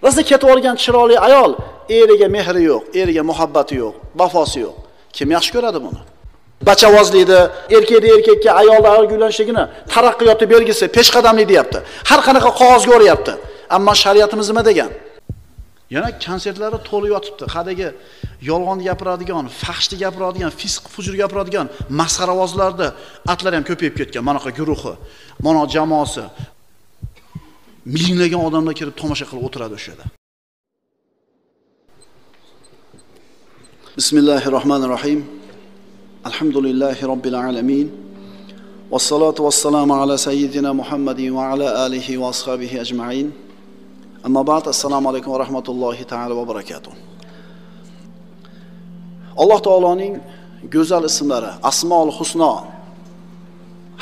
Rosa ketib olgan chiroyli ayol, eriga mehri yo'q, eriga muhabbati yo'q, vafosi yo'q. Kim yaxshi ko'radi buni? Bachavozlikni, erkakni erkakka, ayolni ayolga uylanishligini taraqqiyoti belgisi, peshqadamlik deyapti. Har qanaqa qog'ozga o'rayapti. Ammo shariatimiz nima degan? Yana konsertlari to'lib yotibdi. Hadagi yolg'on gapiradigan, fahshni gapiradigan, fisq fujur gapiradigan masxaravozlarda atlar ham ko'payib ketgan. Manaqa guruhi, mana jamoasi. Minglagan odamlar kelib tomosha qilib o'tiradi o'sha yerda. Bismillahirrohmanirrohim. Alhamdulillahi robbil alamin. Vassalatu vassalamu ala sayyidina Muhammadin va ala alihi va ashabihi ajma'in. Amma ba'd, assalomu alaykum va rahmatullohi ta'ala va barakatuh. Alloh taoloning go'zal ismlari, Asmaul Husno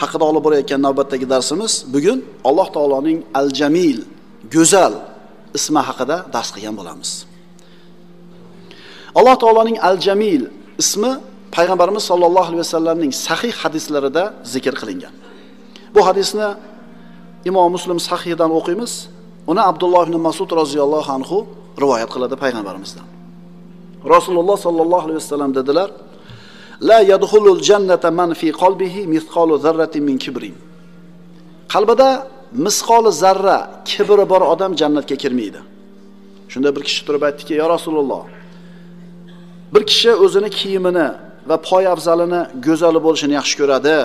haqida olib borayotgan navbatdagi darsimiz bugun Alloh taoloning Al-Jamil, go'zal ismi haqida dars qilgan bo'lamiz. Alloh taoloning Al-Jamil ismi Payg'ambarimiz sollallohu alayhi vasallamning sahih hadislarida zikr qilingan. Bu hadisni Imom Muslim sahihidan o'qiymiz. Uni Abdulloh ibn Mas'ud roziyallohu anhu rivoyat qiladi payg'ambarimizdan. Rasululloh sollallohu alayhi vasallam dedilar: La yadkhulul jannata man fi qalbihi mithqalu zarratin min kibrin. Qalbida misqoli zarra kibri bor odam jannatga kirmaydi. Shunda bir kishi turib aytdiki: "Ya Rasululloh, bir kishi o'zini kiyimini va poyafzalini go'zal bo'lishini yaxshi ko'radi."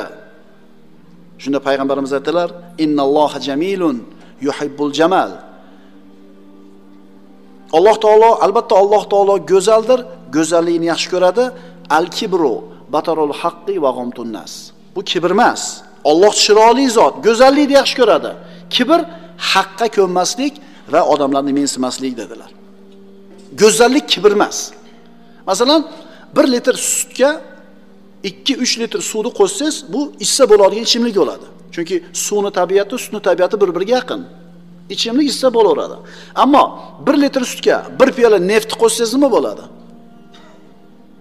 Shunda payg'ambarimiz aytdilar: "Innalloha jamilun yuhibbul jamal." Alloh taolo, albatta Alloh taolo go'zaldir, go'zallikni yaxshi ko'radi. Al-kibru batarul haqqi va g'amtun nas. Bu kibr emas. Alloh chiroyli zot, go'zallikni yaxshi ko'radi. Kibr haqqa ko'nmaslik va odamlarni mensimaslik dedilar. Go'zallik kibr emas. Masalan, 1 litr sutga 2-3 litr suvni qo'shsangiz, bu ichsa bo'ladigan ichimlik bo'ladi. Chunki suvni tabiati, sutni tabiati bir-biriga yaqin. Ichimlik ichsa bo'laveradi. Ammo 1 litr sutga 1 piyola neft qo'shsangiz nima bo'ladi?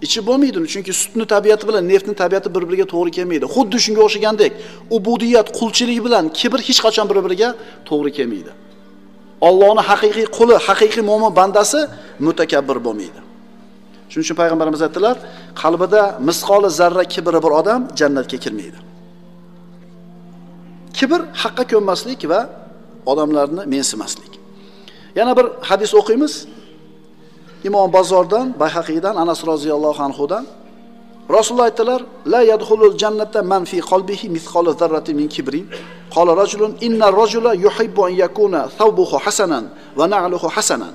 Ichib bo'lmaydi, chunki sutni tabiati bilan neftni tabiati bir-biriga to'g'ri kelmaydi. Xuddi shunga o'xshagandek, ubudiyat, qulchilik bilan kibr hech qachon bir-biriga to'g'ri kelmaydi. Allohning haqiqiy quli, haqiqiy mo'min bandasi mutakabbir bo'lmaydi. Shuning uchun payg'ambarimiz aytdilar, qalbida misqoli zarra kibri bir odam jannatga kirmaydi. Kibr haqqa ko'nmaslik va odamlarni mensimaslik. Yana bir hadis o'qiymiz. Imom Bazordan, Bayhaqiydan, Anas roziyallohu anhudan Rasululloh aytdilar: "La yadkhulul jannata man fi qalbihi mithqalu zarratin min kibrin." Qala rajulun inna ar-rajula yuhibbu an yakuna thawbuhu hasanan va na'luhu hasanan.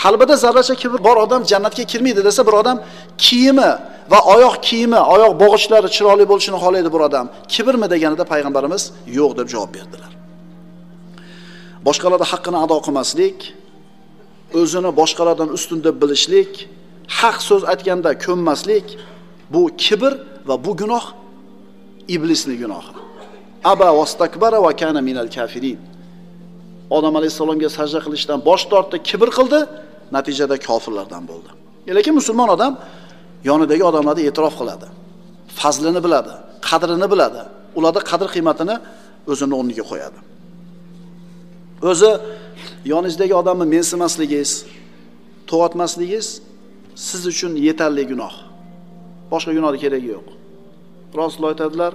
Qalbida zarracha kibr bor odam jannatga kirmaydi desa, bir odam kiyimi va oyoq kiyimi, oyoq bog'ichlari chiroyli bo'lishini xohlaydi bir odam. Kibrmi deganida payg'ambarimiz yo'q deb javob berdilar. Boshqalarning haqqini ado qilmaslik, o'zini boshqalardan ustun deb bilishlik, haq so'z aytganda ko'nmaslik, bu kibr va bu gunoh iblisning gunohi. Aba vastakbara va kana minal kafirin. Odam alayhissalomga sajda qilishdan bosh tortdi, kibr qildi, natijada kofirlardan bo'ldi. Lekin musulmon odam yonidagi odamlarni e'tirof qiladi, fazlini biladi, qadrini biladi, ularda qadr qiymatini o'zini o'rniga qo'yadi. O'zi yoningizdagi odamni mensimasligingiz, to'g'atmasligingiz siz uchun yetarli gunoh. Boshqa gunohning keragi yo'q. Rasululloh aytadilar: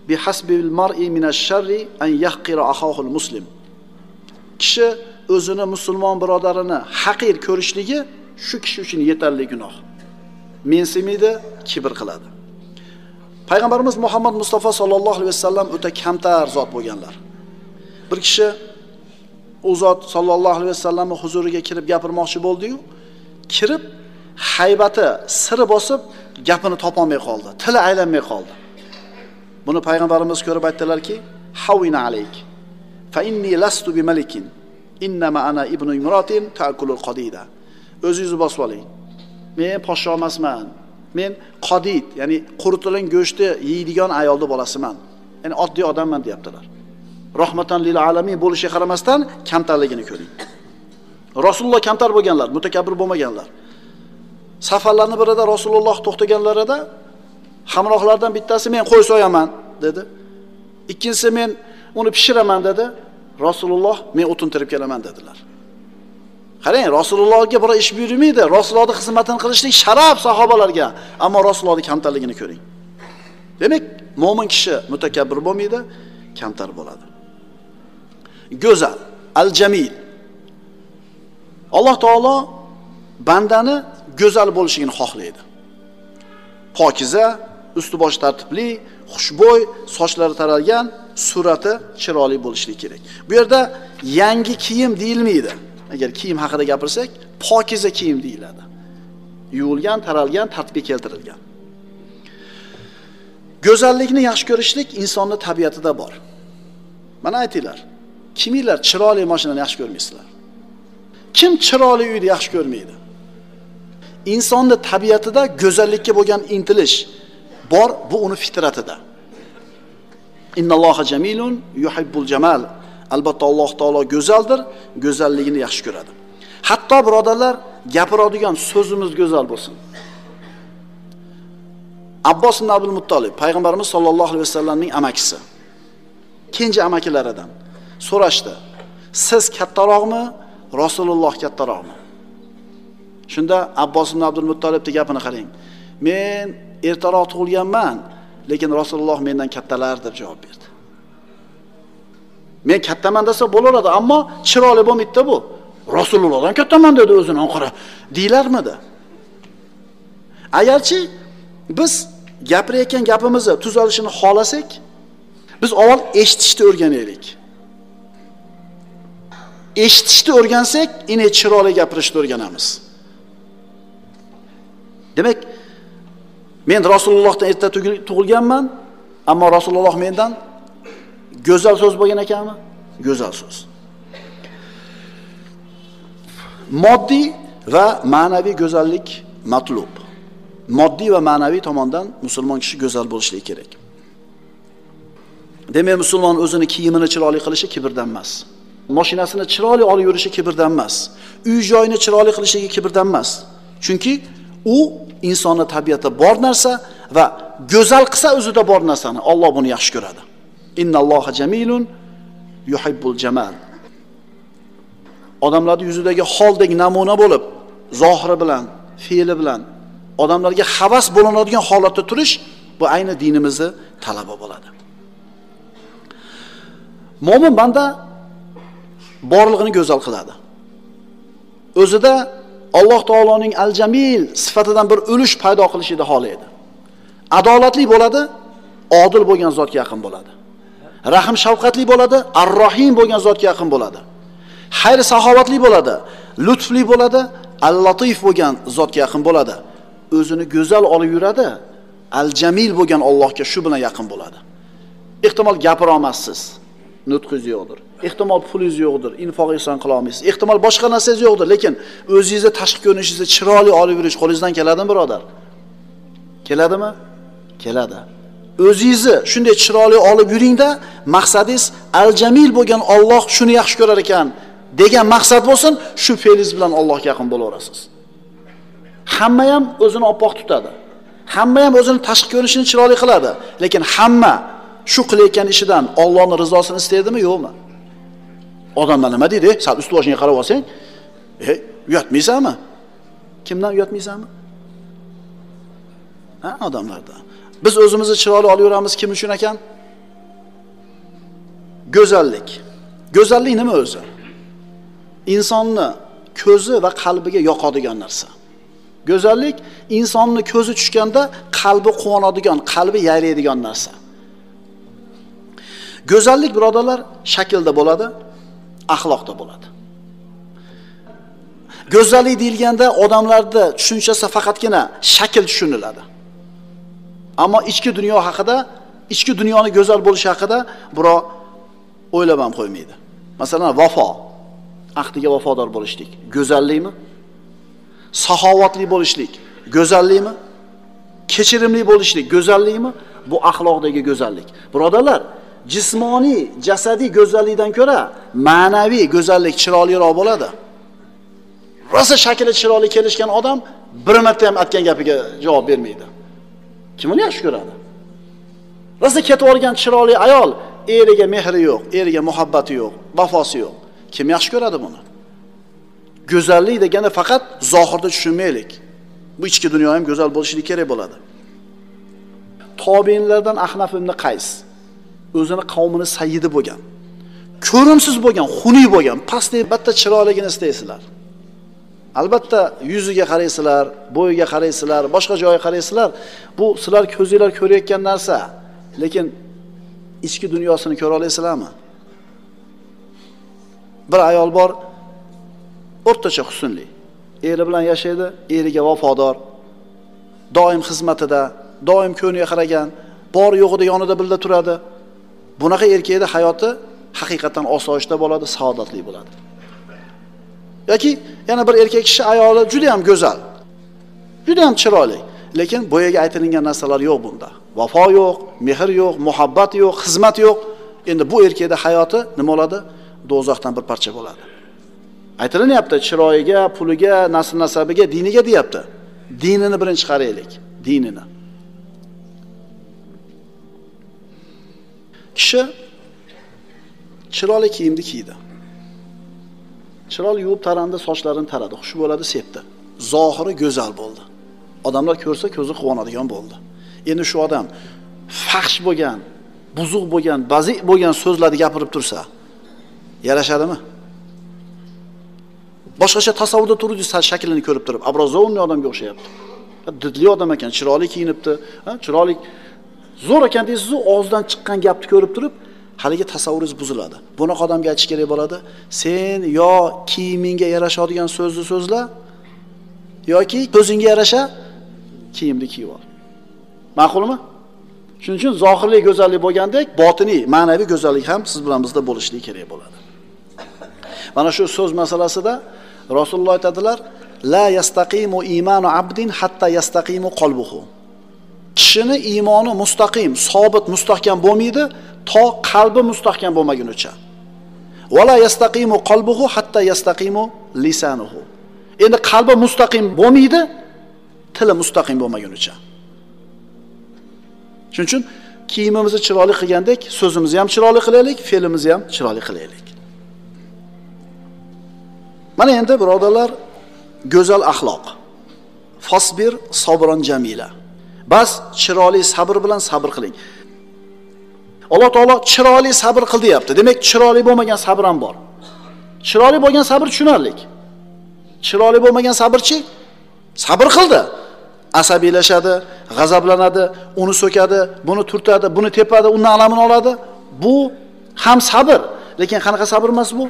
"Bi hasbil mar'i minash-sharri an yahqira axohul muslim." Kishi o'zini musulmon birodarini haqir ko'rishligi shu kishi uchun yetarli gunoh. Mensimaydi, kibr qiladi. Payg'ambarimiz Muhammad Mustafa sollallohu alayhi vasallam o'ta kamtar zot bo'lganlar. Bir kishi u zot sollallohu alayhi vasallamning huzuriga kirib gapirmoqchi bo'ldi-yu, kirib haybati siri bosib gapini topolmay qoldi, tili aylanmay qoldi. Buni payg'ambarimiz ko'rib aytdilarki: "Havina alayk. Fa inni lastu bimalikin. Innama ana ibnu imratin ta'kulul qadida." O'zingizni bosib oling. Men podsho emasman. Men qadid, ya'ni quritilgan go'shtni yeydigan ayolning bolasiman. Ya'ni oddiy odamman deyaptilar. Rahmatan lil alamin bo'lishiga qaramasdan kamtarligini ko'ring. Rasululloh kamtar bo'lganlar, mutakabbir bo'lmaganlar. Safarlarning birida Rasululloh to'xtaganlarida hamrohlardan bittasi men qo'y so'yaman dedi. Ikkinchisi men uni pishiraman dedi. Rasululloh men o'tin terib kelaman dedilar. Qarang, Rasulullohga biror ish buyurmaydi. Rasulullohning xizmatini qilishlik sharaf sahobalarga, ammo Rasulullohning kamtarligini ko'ring. Demak, mo'min kishi mutakabbir bo'lmaydi, kamtar bo'ladi. Go'zal, al-jamil. Alloh taolo bandani go'zal bo'lishini xohlaydi. Pokiza, usti boshi tartibli, xushbo'y, sochlari taralgan, surati chiroyli bo'lishi kerak. Bu yerda yangi kiyim deyilmaydi. Agar kiyim haqida gapirsak, pokiza kiyim deyiladi. Yuvilgan, taralgan, tartibga keltirilgan. Go'zallikni yaxshi ko'rishlik insonning tabiatida bor. Mana aytinglar, kiminglar chiroyli mashinani yaxshi ko'rmaysizlar? Kim chiroyli uyni yaxshi ko'rmaydi? Insonning tabiatida go'zallikka bo'lgan intilish bor, bu uni fitratida. Innalloha jamilun yuhibbul jamal. Albatta Alloh taolo go'zaldir, go'zalligini yaxshi ko'radi. Hatto birodarlar, gapiradigan so'zimiz go'zal bo'lsin. Abbos ibn Abdul Muttolib payg'ambarimiz sollallohu alayhi vasallamning amakisi. Kenja amakilaridan so'rashdi. Siz kattaroqmi, Rasululloh kattaroqmi? Shunda Abbos ibn Abdul Muttolibning gapini qarang. Men ertaroq tug'ilganman, lekin Rasululloh mendan kattalar deb javob berdi. Men kattaman desa bo'laveradi, ammo chiroyli bo'lmaydi bu. Rasulullohdan kattaman dedi o'zini oxiri. Deyilarmidi? Agarchi biz gapirayotgan gapimizni tuzalishini xohlasak, biz avval eshitishni o'rganaylik. Eshitishni o'rgansak, endi chiroyli gapirishni o'rganamiz. Demak, men Rasulullohdan erta tug'ilganman, ammo Rasululloh mendan go'zal so'z bo'lgan ekanmi? Go'zal so'z. Moddiy va ma'naviy go'zallik matlub. Moddiy va ma'naviy tomondan musulmon kishi go'zal bo'lishi kerak. Demak, musulmon o'zini kiyimini chiroyli qilishi kibrdan emas. Mashinasini chiroyli olib yurishi kibrdan emas. Uy joyini chiroyli qilishligi kibrdan emas. Chunki u insonning tabiatida bor narsa va go'zal qilsa o'zida bor narsani Alloh buni yaxshi ko'radi. Innalloha jamilun yuhibbul jamal. Odamlarning yuzidagi holdek namuna bo'lib, zohiri bilan, fe'li bilan odamlarga havas bo'linadigan holatda turish bu ayni dinimizni talabi bo'ladi. Mo'min banda borlig'ini go'zal qiladi. O'zida Alloh taoloning al-Jamil sifatidan bir ulush paydo qilishini xohlaydi. Adolatli bo'ladi, odil bo'lgan zotga yaqin bo'ladi. Rahim shafqatli bo'ladi, Ar-Rohim bo'lgan zotga yaqin bo'ladi. Xayr saxovatli bo'ladi, lutfli bo'ladi, Al-Latif bo'lgan zotga yaqin bo'ladi. O'zini go'zal olib yuradi, Al-Jamil bo'lgan Allohga shu bilan yaqin bo'ladi. Ehtimol gapira olmassiz, nutqingiz yo'qdir. Ehtimol pulingiz yo'qdir, infoq ihson qila olmaysiz. Ehtimol boshqa narsangiz yo'qdir, lekin o'zingizni tashqi ko'rinishingizni chiroyli olib yurish qo'lingizdan keladimi, birodar? Keladimi? Keladi. O'zingizni shunday chiroyli olib yuringda, maqsadingiz Al-Jamil bo'lgan Alloh shuni yaxshi ko'rar ekan degan maqsad bo'lsin, shu fe'lingiz bilan Allohga yaqin bo'laverasiz. Hamma ham o'zini oppoq tutadi. Hamma ham o'zini tashqi ko'rinishini chiroyli qiladi, lekin hamma shu qilayotgan ishidan Allohning rizosini istaydimi, yo'qmi? Odamlar nima deydi? Sal ust boshingga qarab olsang, uyatmaysanmi? Kimdan uyatmaysanmi? Ha, odamlardan. Biz o'zimizni chiroyli olib yuramiz kim uchun ekan? Go'zallik. Go'zallik nima o'zi? Insonni ko'zi va qalbiga yoqadigan narsa. Go'zallik insonni ko'zi tushganda qalbi quvonadigan, qalbi yayraydigan narsa. Go'zallik birodarlar shaklda bo'ladi, axloqda bo'ladi. Go'zallik deyilganda odamlarda tushunchasi faqatgina shakl tushuniladi. Ammo ichki dunyo haqida, ichki dunyoni go'zal bo'lishi haqida birov o'ylab ham qo'ymaydi. Masalan, vafo, ahdiga vafodor bo'lishlik go'zallikmi? Saxovatli bo'lishlik go'zallikmi? Kechirimli bo'lishlik go'zallikmi? Bu axloqdagi go'zallik. Birodarlar, jismoniy, jasadiy go'zallikdan ko'ra ma'naviy go'zallik chiroyliroq bo'ladi. Rosa shakli chiroyli kelishgan odam bir marta ham aytgan gapiga javob bermaydi. Kim uni yaxshi ko'radi? Rosa ketib olgan chiroyli ayol eriga mehri yo'q, eriga muhabbati yo'q, vafosi yo'q. Kim yaxshi ko'radi buni? Go'zallik deganda faqat zohirda tushunmaylik. Bu ichki dunyo ham go'zal bo'lishi kerak bo'ladi. Tobiinlardan Ahnaf ibn Qays o'zini qavmini sayyidi bo'lgan. Ko'rimsiz bo'lgan, xunuk bo'lgan, pastlik bitta chiroyligini istaysizlar. Albatta yuziga qaraysizlar, bo'yiga qaraysizlar, boshqa joyiga qaraysizlar. Bu sizlar ko'zinglar ko'rayotgan narsa. Lekin ichki dunyosini ko'ra olasizlarmi? Bir ayol bor, o'rtacha husnli. Eri bilan yashaydi, eriga vafodor, doim xizmatida, doim ko'niga qaragan, bor yo'g'ida yonida birga turadi. Bunaqa erkakning hayoti haqiqatan osoyishta bo'ladi, saodatli bo'ladi. Yoki yana bir erkak kishi ayoli juda ham go'zal, juda ham chiroyli, lekin boyaga aytilingan narsalar yo'q bunda. Vafo yo'q, mehr yo'q, muhabbat yo'q, xizmat yo'q. Endi bu erkakning hayoti nima bo'ladi? Do'zaxdan bir parcha bo'ladi. Aytilinyapti, chiroyiga, puliga, nasl nasabiga, diniga deyapti. Dinini birinchi qaraylik, dinini. Kishi chiroyli kiyimni kiydi. Chiroyli yuvib tarandi, sochlarini taradi, xush bo'ladi, sepdi. Zohiri go'zal bo'ldi. Odamlar ko'rsa ko'zi quvonadigan bo'ldi. Endi shu odam fahsh bo'lgan, buzuq bo'lgan, bazi bo'lgan so'zlarni gapirib tursa, yarashadimi? Boshqacha tasavvurda turdi, sal shaklini ko'rib turib, obrazovniy odamga o'xshayapti. Didli odam ekan, chiroyli kiyinibdi, chiroyli zo'r ekan deysiz, og'zidan chiqqan gapni ko'rib turib, haligi tasavvuringiz buziladi. Bunaqa odamga aytish kerak bo'ladi. Sen yo kiyimingga yarashadigan so'zni so'zla yoki ko'zingga yarasha kiyimni kiyib ol. Ma'qulmi? Shuning uchun zohirlik go'zallik bo'lgandek, botiniy, ma'naviy go'zallik ham siz bilan bizda bo'lishi kerak bo'ladi. Mana shu so'z masalasida Rasululloh aytadilar: "La yastaqimu imanu abdin hatta yastaqimu qalbuhu." Kishini iymoni mustaqim, sobit, mustahkam bo'lmaydi, to qalbi mustahkam bo'lmagunicha. Va la yastaqimu qalbuhu hatta yastaqimu lisanuhu. Endi qalbi mustaqim bo'lmaydi, tili mustaqim bo'lmagunicha. Shuning uchun kiyimimizni chiroyli qilgandek, so'zimizni ham chiroyli qilaylik, fe'limizni ham chiroyli qilaylik. Mana endi birodarlar, go'zal axloq. Fasbir sabran jamila. Bas chiroyli sabr bilan sabr qiling. Alloh taolo chiroyli sabr qil deyapti. Demak, chiroyli bo'lmagan sabr ham bor. Chiroyli bo'lgan sabr tushunarlik. Chiroyli bo'lmagan sabrchi sabr qildi. Asabiylashadi, g'azablanadi, uni so'kadi, buni turtadi, buni tepadi, undan alamini oladi. Bu ham sabr, lekin qanaqa sabr emas bu?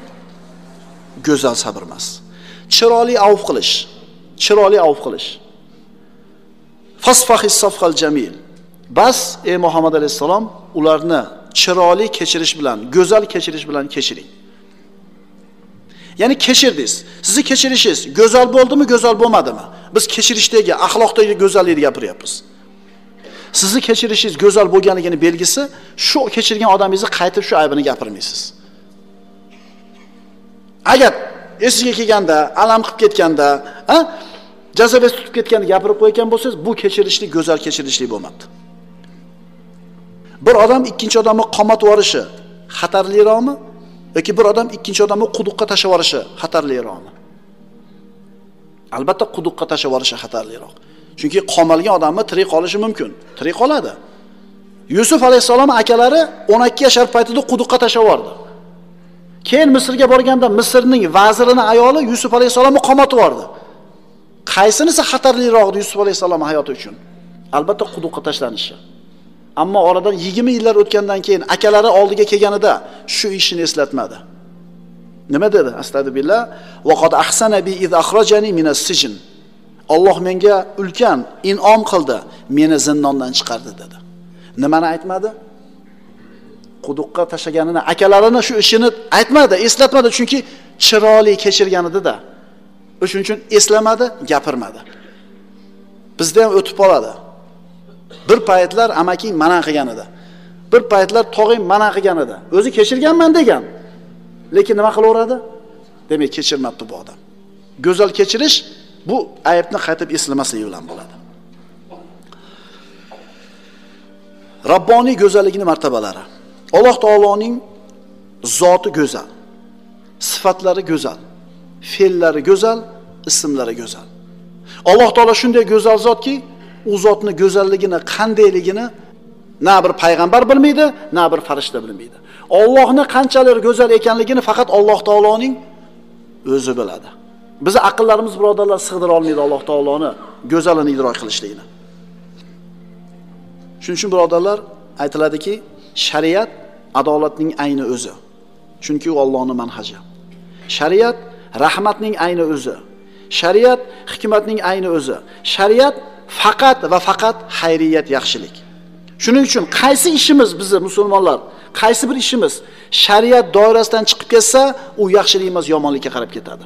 Go'zal sabr emas. Chiroyli avf qilish, chiroyli avf qilish. Fasfahis safhal jamil. Bas ey Muhammad alayhissalom, ularni chiroyli kechirish bilan, go'zal kechirish bilan kechiring. Ya'ni kechirdingiz. Sizni kechirishingiz go'zal bo'ldimi, go'zal bo'lmadimi? Biz kechirishdagi, axloqdagi go'zallikni gapiryapmiz. Sizni kechirishingiz go'zal bo'lganligini belgisi, shu kechirgan odamingizni qaytib shu aybini gapirmaysiz. Agar esingizga kelganda, alam qilib ketganda, jazavasi tutib ketganda gapirib qo'ygan bo'lsangiz, bu kechirishlik go'zal kechirishlik bo'lmadi. Bir odam ikkinchi odamni qomatib yuborishi xatarliroqmi yoki bir odam ikkinchi odamni quduqqa tashlab yuborishi xatarliroqmi? Albatta quduqqa tashlab yuborishi xatarliroq. Chunki qomalgan odamni tirik qolishi mumkin. Tirik qoladi. Yusuf alayhissalom akalari 12 yashar paytida quduqqa tashlab yubordi. Keyin Misrga borganda Misrning vazirini ayoli Yusuf alayhissalomni qomatib yubordi. Qaysinisi xatarliroq edi Yusuf alayhissalom hayoti uchun? Albatta quduqqa tashlanishi. Ammo oradan 20 yillar o'tgandan keyin akalari oldiga kelganida shu ishini eslatmadi. Nima dedi? Astagfirullah. Va qad ahsana bi iz akhrajani minas sijn. Alloh menga ulkan in'om qildi, meni zindondan chiqardi dedi. Nimani aytmadi? Quduqqa tashlaganini, akalarini shu ishini aytmadi, eslatmadi, chunki chiroyli kechirgan edi-da. O'shuning uchun eslamadi, gapirmadi. Bizda ham o'tib qoladi. Bir paytlar amaking mana qilgan edi. Bir paytlar tog'ing mana qilgan edi. O'zi kechirganman degan. Lekin nima qilaveradi? Demak, kechirmabdi bu odam. Go'zal kechirish bu aybni qaytib eslamasligi bilan bo'ladi. Rabboniy go'zallikning martabalari. Alloh taoloning zoti go'zal, sifatlari go'zal. Fe'llari go'zal, ismlari go'zal. Alloh taolo shunday go'zal zotki, u zotni go'zalligini, qandayligini na bir payg'ambar bilmaydi, na bir farishta bilmaydi. Allohni qanchalik go'zal ekanligini faqat Alloh taoloning o'zi biladi. Biz aqllarimiz birodarlar sig'dira olmaydi Alloh taoloni go'zalini idrok qilishligini. Shuning uchun birodarlar aytiladiki, shariat adolatning ayni o'zi. Chunki u Allohning manhaji. Shariat rahmatning ayni o'zi. Shariat hikmatning ayni o'zi. Shariat faqat va faqat xayriyat, yaxshilik. Shuning uchun qaysi ishimiz bizni musulmonlar, qaysi bir ishimiz shariat doirasidan chiqib ketsa, u yaxshilik emas, yomonlikka qarab ketadi.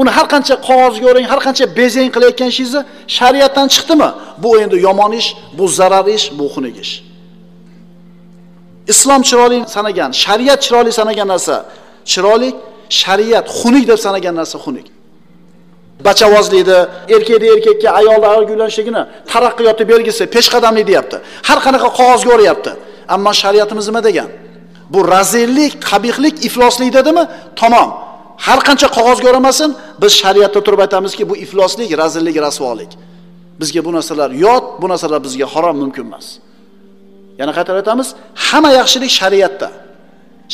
Uni har qancha qog'ozga o'ring, har qancha bezang qilayotgan ishingizni shariatdan chiqdimi? Bu endi yomon ish, bu zarar ish, bu xunuk ish. Islom chiroyli sanagan, shariat chiroyli sanagan narsa chiroyli, shariat xunuk deb sanagan narsa xunuk. Bachavozlikni, erkakni erkakka, ayolni ayolga uylanishligini taraqqiyoti belgisi, peshqadamlik deyapti. Har qanaqa qog'ozga o'rayapti. Ammo shariatimiz nima degan? Bu razillik, qabihlik, ifloslik dedimi? Tamom. Har qancha qog'ozga o'ramasin, biz shariatda turib aytamizki, bu ifloslik, razillik, rasvolik. Bizga bu narsalar yot, bu narsalar bizga harom, mumkin emas. Yana qaytarib aytamiz, hamma yaxshilik shariatda.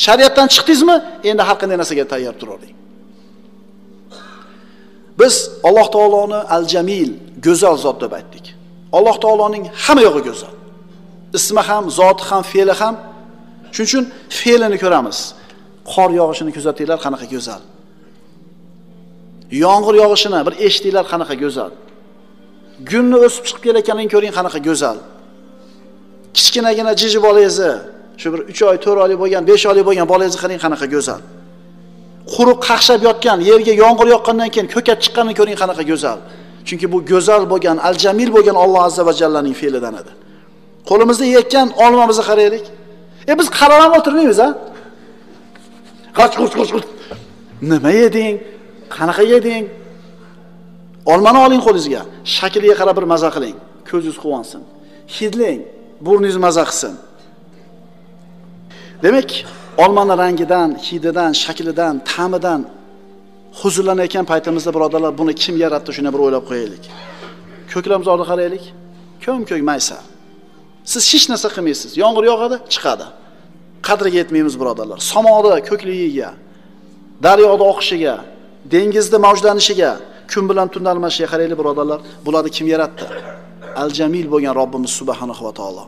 Shariatdan chiqdingizmi, endi har qanday narsaga tayyor turavering. Biz Alloh taoloni Al-Jamil, go'zal zot deb aytdik. Alloh taoloning hamma yog'i go'zal. Ismi ham, zoti ham, fe'li ham. Shuning uchun fe'lini ko'ramiz. Qor yog'ishini kuzatinglar, qanaqa go'zal. Yomg'ir yog'ishini bir eshitinglar, qanaqa go'zal. Gulni o'sib chiqib kelayotganini ko'ring, qanaqa go'zal. Kichkinagina jiji bolangizni, shu bir 3 oy, 4 oylik bo'lgan, 5 oylik bo'lgan bolangizni qarang, qanaqa go'zal. Quruq qaqshab yotgan yerga yomg'ir yoqqandan keyin ko'kat chiqqanini ko'ring, qanaqa go'zal. Chunki bu go'zal bo'lgan, Al-Jamil bo'lgan Alloh azza va jallaning fe'lidan edi. Qo'limizda yeyotgan olmamizni qaraylik. Biz qarab ham o'tirmaymiz, ha? Qoch, qoch, qoch, qoch. Nima yeding? Qanaqa yeding? Olmani oling qo'lingizga, shakliga qarab bir maza qiling, ko'zingiz quvonsin. Hidlang, burningiz maza qilsin. Demak, olmani rangidan, hididan, shaklidan, ta'midan huzurlanayotgan paytimizda birodarlar, buni kim yaratdi shuni bir o'ylab qo'yaylik. Ko'klamzorni qaraylik, ko'm-ko'k maysa. Siz hech narsa qilmaysiz. Yomg'ir yog'adi, chiqadi. Qadriga yetmaymiz birodarlar. Samoda ko'kligiga, daryoda oqishiga, dengizda mavjlanishiga, kun bilan tunni almashishiga qaraylik birodarlar. Bularni kim yaratdi? Al-Jamil bo'lgan Robbimiz subhanahu va taolo.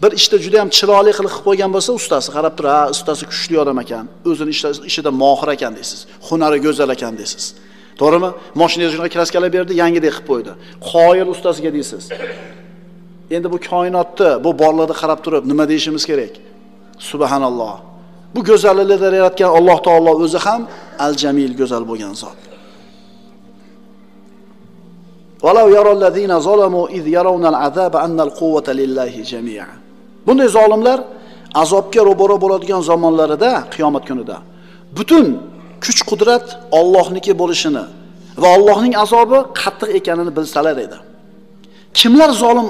Bir ishda juda ham chiroyli qilib qo'ygan bo'lsa, ustasi qarab turib, ha, ustasi kuchli odam ekan, o'zini ishida mohir ekan deysiz, hunari go'zal ekan deysiz. To'g'rimi? Mashinangizni shunaqa kraskalab berdi, yangidek qilib qo'ydi. Qoyil ustasiga deysiz. Endi bu koinotni, bu borliqni qarab turib nima deyishimiz kerak? Subhanalloh. Bu go'zalliklarni yaratgan Alloh taolo o'zi ham Al-Jamil, go'zal bo'lgan zot. Walau yarallazina zalamu iz yarawnal azaba annal quwwata lillahi jami'a. Bunday zolimlar azobga ro'baro bo'ladigan zamonlarida, qiyomat kunida butun kuch-qudrat Allohniki bo'lishini va Allohning azobi qattiq ekanini bilsalar edi. Kimlar zolim,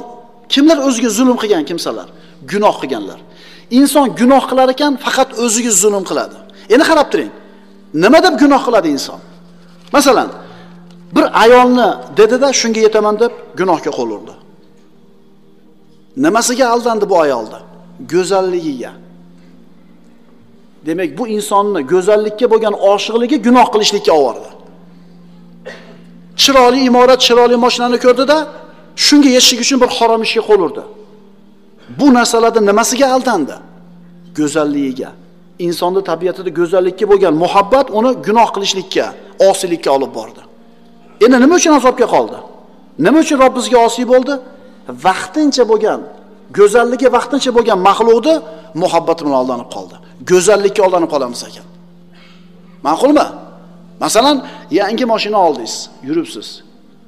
kimlar o'ziga zulm qilgan kimsalar, gunoh qilganlar. Inson gunoh qilar ekan, faqat o'ziga zulm qiladi. Endi qarab turing. Nima deb gunoh qiladi inson? Masalan, bir ayolni dedida shunga yetaman deb gunohga qo'l urdi. Nimasiga aldandi bu ayolda? Go'zalligiga. Demak, bu insonni go'zallikka bo'lgan oshiqligi gunoh qilishlikka olib bordi. Chiroyli imorat, chiroyli mashinani ko'rdida, shunga yetishlik uchun bir harom ishga qo'l urdi. Bu narsalarda nimasiga aldandi? Go'zalligiga. Insonning tabiatida go'zallikka bo'lgan muhabbat uni gunoh qilishlikka, osiylikka olib bordi. Endi nima uchun azobga qoldi? Nima uchun Robbimizga osiy bo'ldi? Vaqtincha bo'lgan, go'zalligi vaqtincha bo'lgan maxluqni muhabbati bilan aldanib qoldi. Go'zallikka aldanib qolamiz ekan. Ma'qulmi? Masalan, yangi mashina oldingiz, yuribsiz.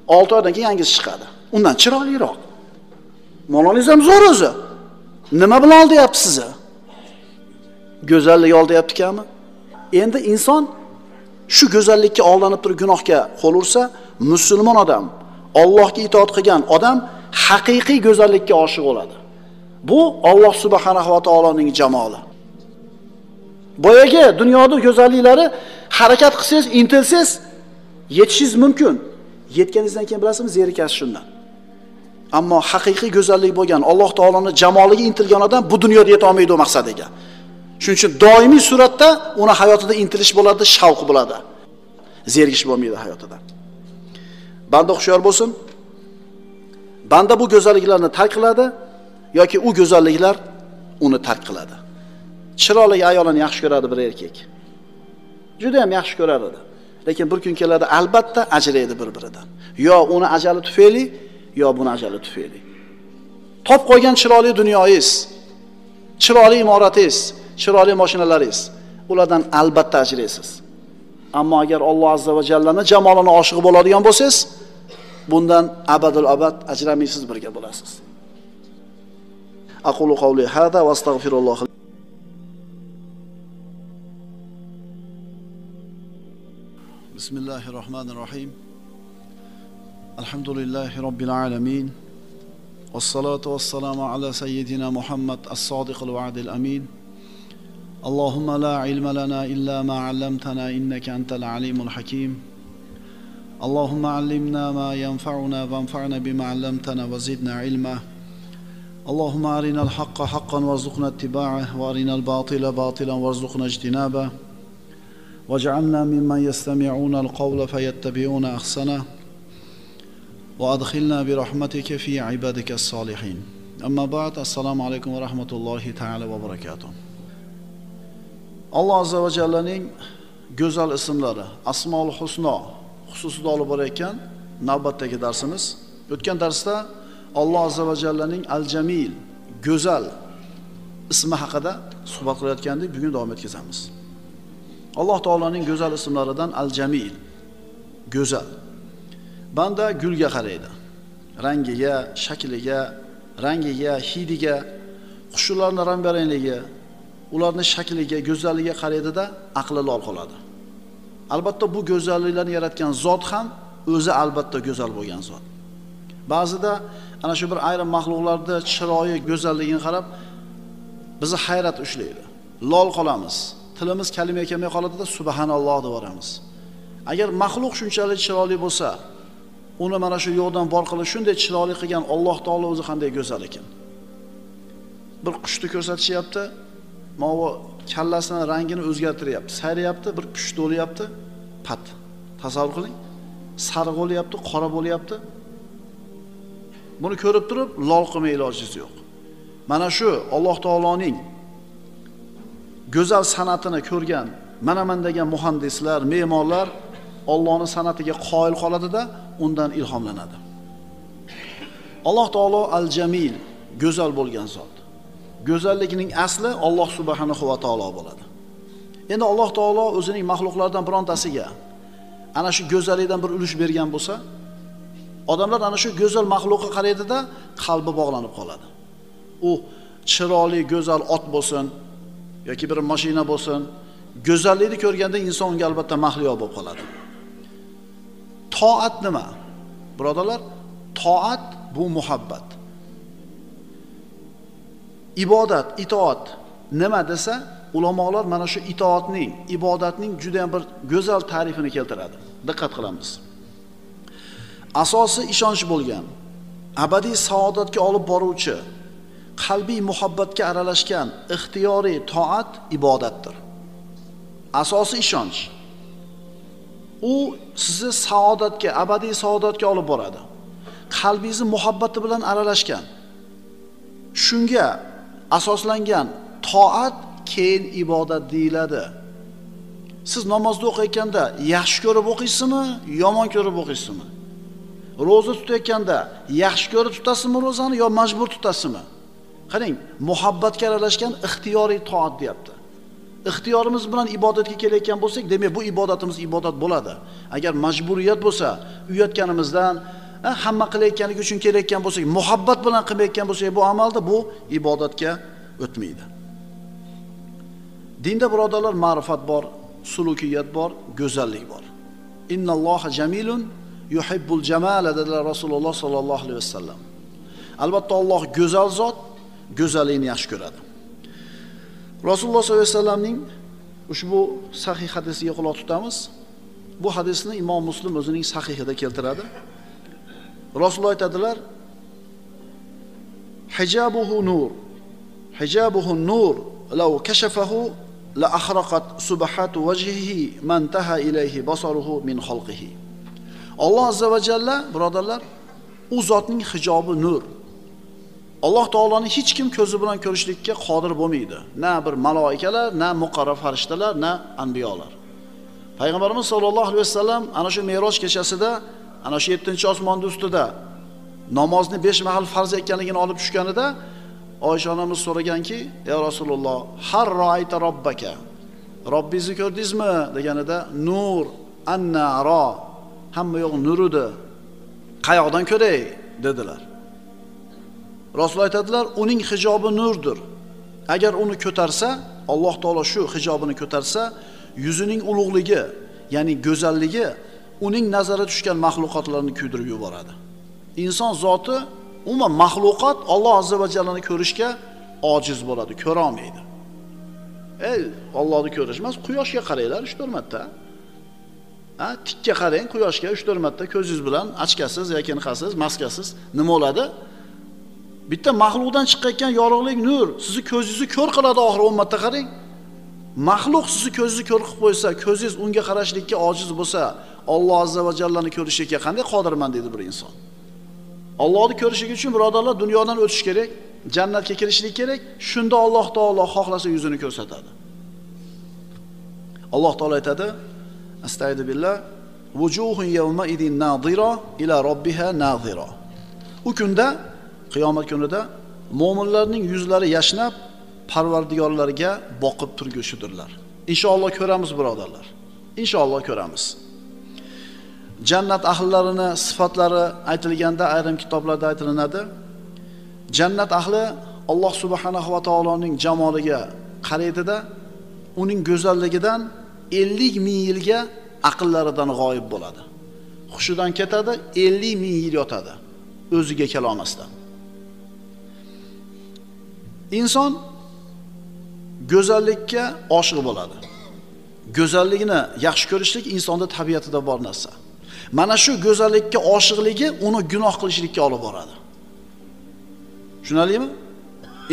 6 oydan keyin yangisi chiqadi. Undan chiroyliroq. Moloningiz ham zo'r o'zi. Nima bilan aldayapti sizni? Go'zallik aldayapti-kami? Endi inson shu go'zallikka aldanib turib gunohga qo'l ursa, musulmon odam, Allohga itoat qilgan odam haqiqiy go'zallikka oshiq bo'ladi. Bu Alloh subhanahu va taoloning jamoli. Boyagi dunyoda go'zalliklari harakat qilsangiz, intilsangiz yetishingiz mumkin. Yetganingizdan keyin bilasizmi, zerikasiz shundan. Ammo haqiqiy go'zallik bo'lgan Alloh taoloning jamoliga intilgan odam bu dunyoda yeta olmaydi u maqsadiga. Shuning uchun doimiy suratda uni hayotida intilish bo'ladi, shavq bo'ladi. Zerikish bo'lmaydi hayotida. Banda hushyor bo'lsin. Banda bu go'zalliklarni tark qiladi yoki u go'zalliklar uni tark qiladi. Chiroyli ayolini yaxshi ko'radi bir erkak. Juda ham yaxshi ko'rar edi. Lekin bir kun keladi, albatta ajraydi bir-biridan. Yo uni ajali tufayli, yo buni ajali tufayli. Top qo'ygan chiroyli dunyoyingiz, chiroyli imoratingiz, chiroyli mashinalaringiz, ulardan albatta ajraysiz. Ammo agar Alloh azza va jallani jamolini oshiq bo'ladigan bo'lsangiz, bundan abadul abad ajramaysiz, birga bo'lasiz. Aqulu qawli hada va astagfirulloh. Bismillahirrohmanirrohim. Alhamdulillahi robbil alamin. Vassalatu vassalamu ala sayyidina Muhammad as-sodiqil va'dil amin. Allohumma la ilma lana illa ma 'allamtana innaka antal alimul hakim. Allohumma 'allimna ma yanfa'una wanfa'na bima 'allamtana wa zidna ilma. Allohumma arinal haqqa haqqan warzuqna ittiba'ahu wa arinal batila batilan warzuqna ijtinabahu. واجعلنا ممن يستمعون القول فيتبعون أحسنه وأدخلنا برحمتك في عبادك الصالحين. أما بعد، السلام عليكم ورحمة الله تعالى وبركاته. Alloh azza va jallaning go'zal ismlari, Asmaul Husno xususida olib borayotgan navbatdagi darsimiz. O'tgan darsda Alloh azza va jallaning Al-Jamil, go'zal ismi haqida suhbat qilayotgandik, bugun davom etkazamiz. Alloh taoloning go'zal ismlaridan Al-Jamil, go'zal. Banda gulga qaraydi. Rangiga, shakliga, rangiga, hidiga, qushlarning rang-barangligi, ularning shakliga, go'zalligiga qaraydida aqli lol qoladi. Albatta bu go'zalliklarni yaratgan zot ham o'zi albatta go'zal bo'lgan zot. Ba'zida ana shu bir ayrim maxluqlarda chiroyi, go'zalligini qarab bizni hayrat ushlaydi. Lol qolamiz. Tilimiz kalima kelmay qoladida subhanalloh deb yuboramiz. Agar maxluq shunchalik chiroyli bo'lsa, uni mana shu yo'qdan bor qilib shunday chiroyli qilgan Alloh taolo o'zi qanday go'zal ekan. Bir qushni ko'rsatishyapti, movo kallasini rangini o'zgartiryapti, sayrayapti, bir pushti bo'lyapti, pat. Tasavvur qiling. Sariq bo'lyapti, qora bo'lyapti. Buni ko'rib turib lol qilmay ilojingiz yo'q. Mana shu Alloh taoloning go'zal san'atini ko'rgan, mana-man degan muhandislar, me'morlar Allohning san'atiga qoyil qoladida undan ilhomlanadi. Alloh taolo Al-Jamil, go'zal bo'lgan zot. Go'zallikning asli Alloh subhanahu va taolo bo'ladi. Endi Alloh taolo o'zining maxluqlaridan birontasiga ana shu go'zallikdan bir ulush bergan bo'lsa, odamlar ana shu go'zal maxluqqa qaraydida qalbi bog'lanib qoladi. U chiroyli, go'zal ot bo'lsin yoki bir mashina bo'lsin, go'zallikni ko'rganda inson unga albatta mahliyo bo'lib qoladi. Toat nima? Birodarlar, toat bu muhabbat. Ibodat, itoat nima desa, ulamolar mana shu itoatning, ibodatning juda ham bir go'zal ta'rifini keltiradi. Diqqat qilamiz. Asosi ishonch bo'lgan, abadiy saodatga olib boruvchi, qalbiy muhabbatga aralashgan ixtiyoriy toat ibodatdir. Asosi ishonch. U sizni saodatga, abadiy saodatga olib boradi. Qalbingizni muhabbati bilan aralashgan, shunga asoslangan toat keyin ibodat deyiladi. Siz namozni o'qiyotganda yaxshi ko'rib o'qiysizmi, yomon ko'rib o'qiysizmi? Ro'za tutayotganda yaxshi ko'rib tutasizmi ro'zani yo majbur tutasizmi? Qarang, muhabbatga aralashgan ixtiyoriy toat deyapti. Ixtiyorimiz bilan ibodatga kelayotgan bo'lsak, demak bu ibodatimiz ibodat bo'ladi. Agar majburiyat bo'lsa, uyatganimizdan, hamma qilayotganligi uchun kelayotgan bo'lsak, muhabbat bilan qilmayotgan bo'lsak, bu amalda bu ibodatga o'tmaydi. Dinda birodarlar ma'rifat bor, sulukiyat bor, go'zallik bor. Innalloha jamilun yuhibbul jamala dedilar Rasululloh sallallohu alayhi vasallam. Albatta Alloh go'zal zot, go'zallikni yaxshi ko'radi. Rasululloh sollallohu alayhi vasallamning Ushbu sahih hadisiga quloq tutamiz. Bu hadisni Imom Muslim o'zining sahihida keltiradi. Rasululloh aytadilar: Hijabuhu nur. Hijabuhu nur law kashafahu la ahraqat subhatu wajhihi man taha ilayhi basaruhu min xalqihi. Alloh azza va jalla, birodarlar, u zotning hijobi nur. Alloh taoloni hech kim ko'zi bilan ko'rishlikka qodir bo'lmaydi. Na bir maloikalar, na muqarrab farishtalar, na anbiyolar. Payg'ambarimiz sollallohu alayhi vasallam ana shu Me'roj kechasida, ana shu 7-osmonning ustida namozni 5 mahal farz ekanligini olib tushganida Oysha onamiz so'raganki, "Ey Rasululloh, har ra'ayta robbaka? Robbingizni ko'rdingizmi?" deganida, "Nur anna ra." Hamma yo'q nur edi. Qayoqdan ko'ray? Dedilar. Rasululloh aytadilar, uning hijobi nurdir. Agar uni ko'tarsa, Alloh taolo shu hijobini ko'tarsa, yuzining ulug'ligi, ya'ni go'zalligi uning nazari tushgan maxluqotlarni kuydirib yuboradi. Inson zoti, umuman maxluqot Alloh azza va jallani ko'rishga ojiz bo'ladi, ko'ra olmaydi. Ey, Allohni ko'rish emas, quyoshga qaranglar 3-4 marta. Ha, tikka qarang quyoshga 3-4 marta ko'zingiz bilan, ochkasiz yoki niqasiz, maskasiz nima bo'ladi? Bitta maxluqdan chiqayotgan yorug'lik nur sizni ko'zingizni ko'r qiladi, oxiri 10 marta qarang. Maxluq sizni ko'zingizni ko'r qilib qo'ysa, ko'zingiz unga qarashlikka ojiz bo'lsa, Alloh azza va jallani ko'rishga qanday qodirman dedi bir inson. Allohni ko'rishlik uchun birodarlar dunyodan o'tish kerak, jannatga kirishlik kerak. Shunda Alloh taolo xohlasa yuzini ko'rsatadi. Alloh taolo aytadi: Astagfiru billah, vujuhun yawma idin nadira ila robbiha nadira. U kunda, qiyomat kunida mo'minlarning yuzlari yashnab, Parvardigorlarga boqib turgushidirlar. Inshaalloh ko'ramiz birodarlar. Inshaalloh ko'ramiz. Jannat ahllarini sifatlari aytilganda ayrim kitoblarda aytilinadi. Jannat ahli Alloh subhanahu va taoloning jamoliga qaraydida, uning go'zalligidan 50 ming yilga aqllaridan g'oyib bo'ladi. Hushidan ketadi, 50 ming yil yotadi, o'ziga kela olmasdan. Inson go'zallikka oshiq bo'ladi. Go'zallikni yaxshi ko'rishlik insonda tabiatida bor narsa. Mana shu go'zallikka oshiqligi uni gunoh qilishlikka olib boradi. Tushunarlimi?